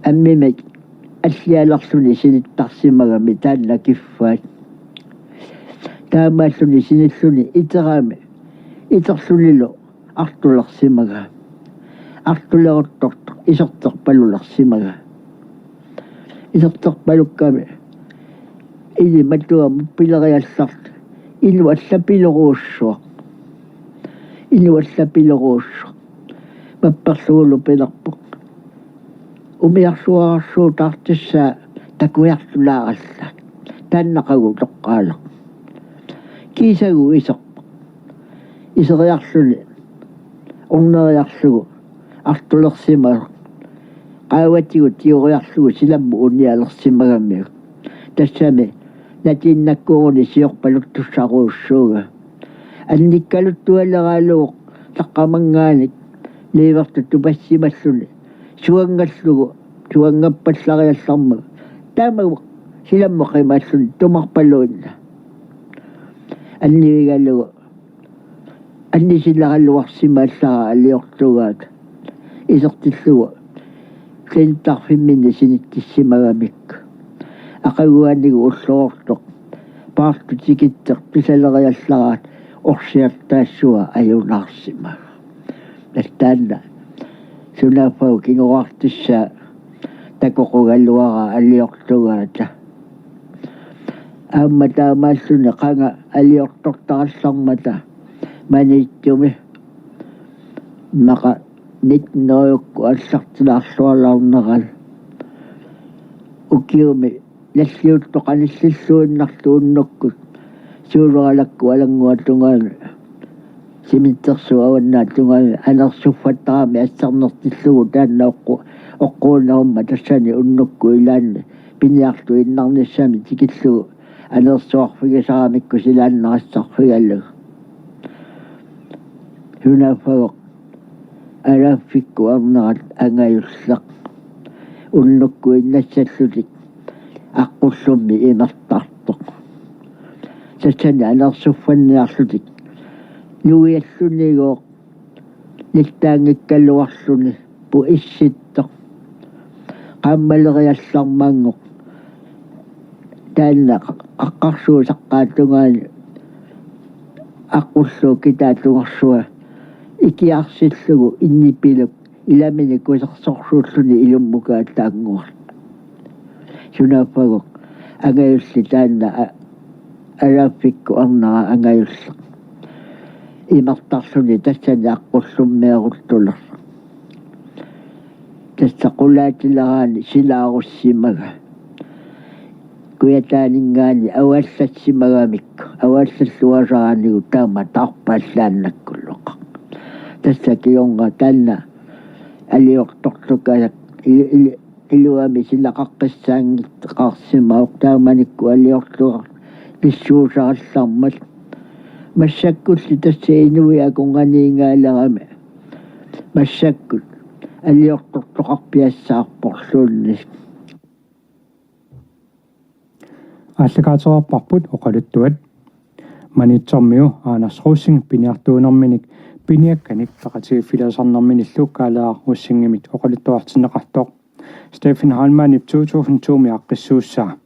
ammimik allialerluni sinittarsimagami taanna kiffaat. Taamaalluni sinilluni iterami, iterlunilu artulersimagaa. Artuleruttortoq iserterpalulersimagaa. Iserterpalukkami ini matuamut pileriallartoq. Inuk allapilorujussuaq. Inuk allapilorujussuaq. Mapperlugulu pilerpoq: Umiarsuararsuutaartissaa takujartulaarallaat. Taannaqagu toqqaaleq. Kiisagu iserpoq. Iseriarluni orneriarlugu artulersimasoq. Qaavatigut tigoriarlugu silammut unialersimagamiuk. Tassami natiinnakkuurunik siorpaluttussarujussuugaa. Annikkaluttualeraalugu taqqamanngaanniit niuertut tupassimalluni suangallugu, suangapallariallarmagu. Taamagu silammut qimaalluni tumarpaluinnaq. Annivigalugu annisileraluarsimaallaraa aliortugaata. Isertillugu sinittarfimminni sinittissimagamikku. Aqaguanigu ullorortoq paartut tikitseq pisaleriallaraat orsiartaassuaq ajunaarsimagaa. Taanna sunaaffagut kingoraartissaa takoqugaluaraa aliortugaata. Aamma taamaalluni qanga aliortortarallarmata Maniitsumi, immaqa nitten hundrede aallartilaarluarneralu, ukiumi nalliuttoq qanillilluinnartoq unnukkut Suuleralakkut alannguata tungaanut Simintersuup avannaata tungaanut aneersuffattarami assarnertillugu taanna oqqu-, oqquunerummat tassani unnukkut ilaanni piniartut innarnissamik tikillugu aneersuarfigisaramikku silaannarissarfigalugu. Sunaaffagut alaaffikkut arnerat angajulleq unnukkut innassallutik Aqqullummi imertartoq. Tassani aneersuffanniarlutik nuiallunigooq nittaanngikkaluarluni puissittoq. Qaammaleriallarmanngooq taanna qaqqarsuup saqqaata tungaani Aqqulluup kitaata tungarsua ikiarsillugu innipiluk ilaminik kusersorsuulluni ilummukaataannguaq. Sunaaffagut angajulleq taanna a-, alaaffikkut arnera angajulleq imertarluni tassani Aqqullummeeruttulersoq. Tassa qulaatileraani silaarussimagaa. Kujataaninngaanniit avaallassimagamikku, avaallalluasaraanigu taama taarpaallaannakkullugu. Tassa kingorna taanna aliortortukajak ili-, ili-, iluamik silaqaqqissaanngitsoqarsimavoq taamanikkut aliortugarnissuusarallarmat. Massakkulli tassa inuit akornanniingaaleramik massakkut aliortortoqarpiassaarporluunniit. Aallakaatitaarparput oqaluttuat. Maniitsormiu Anders Rosing piniartuunerminik piniakkanik peqatigiiffigisarnerminillu Kaaleeraq Rosingimit oqaluttuartinneqartoq. Steffen Heilmannip to tusind to-mi aaqqissuussaa.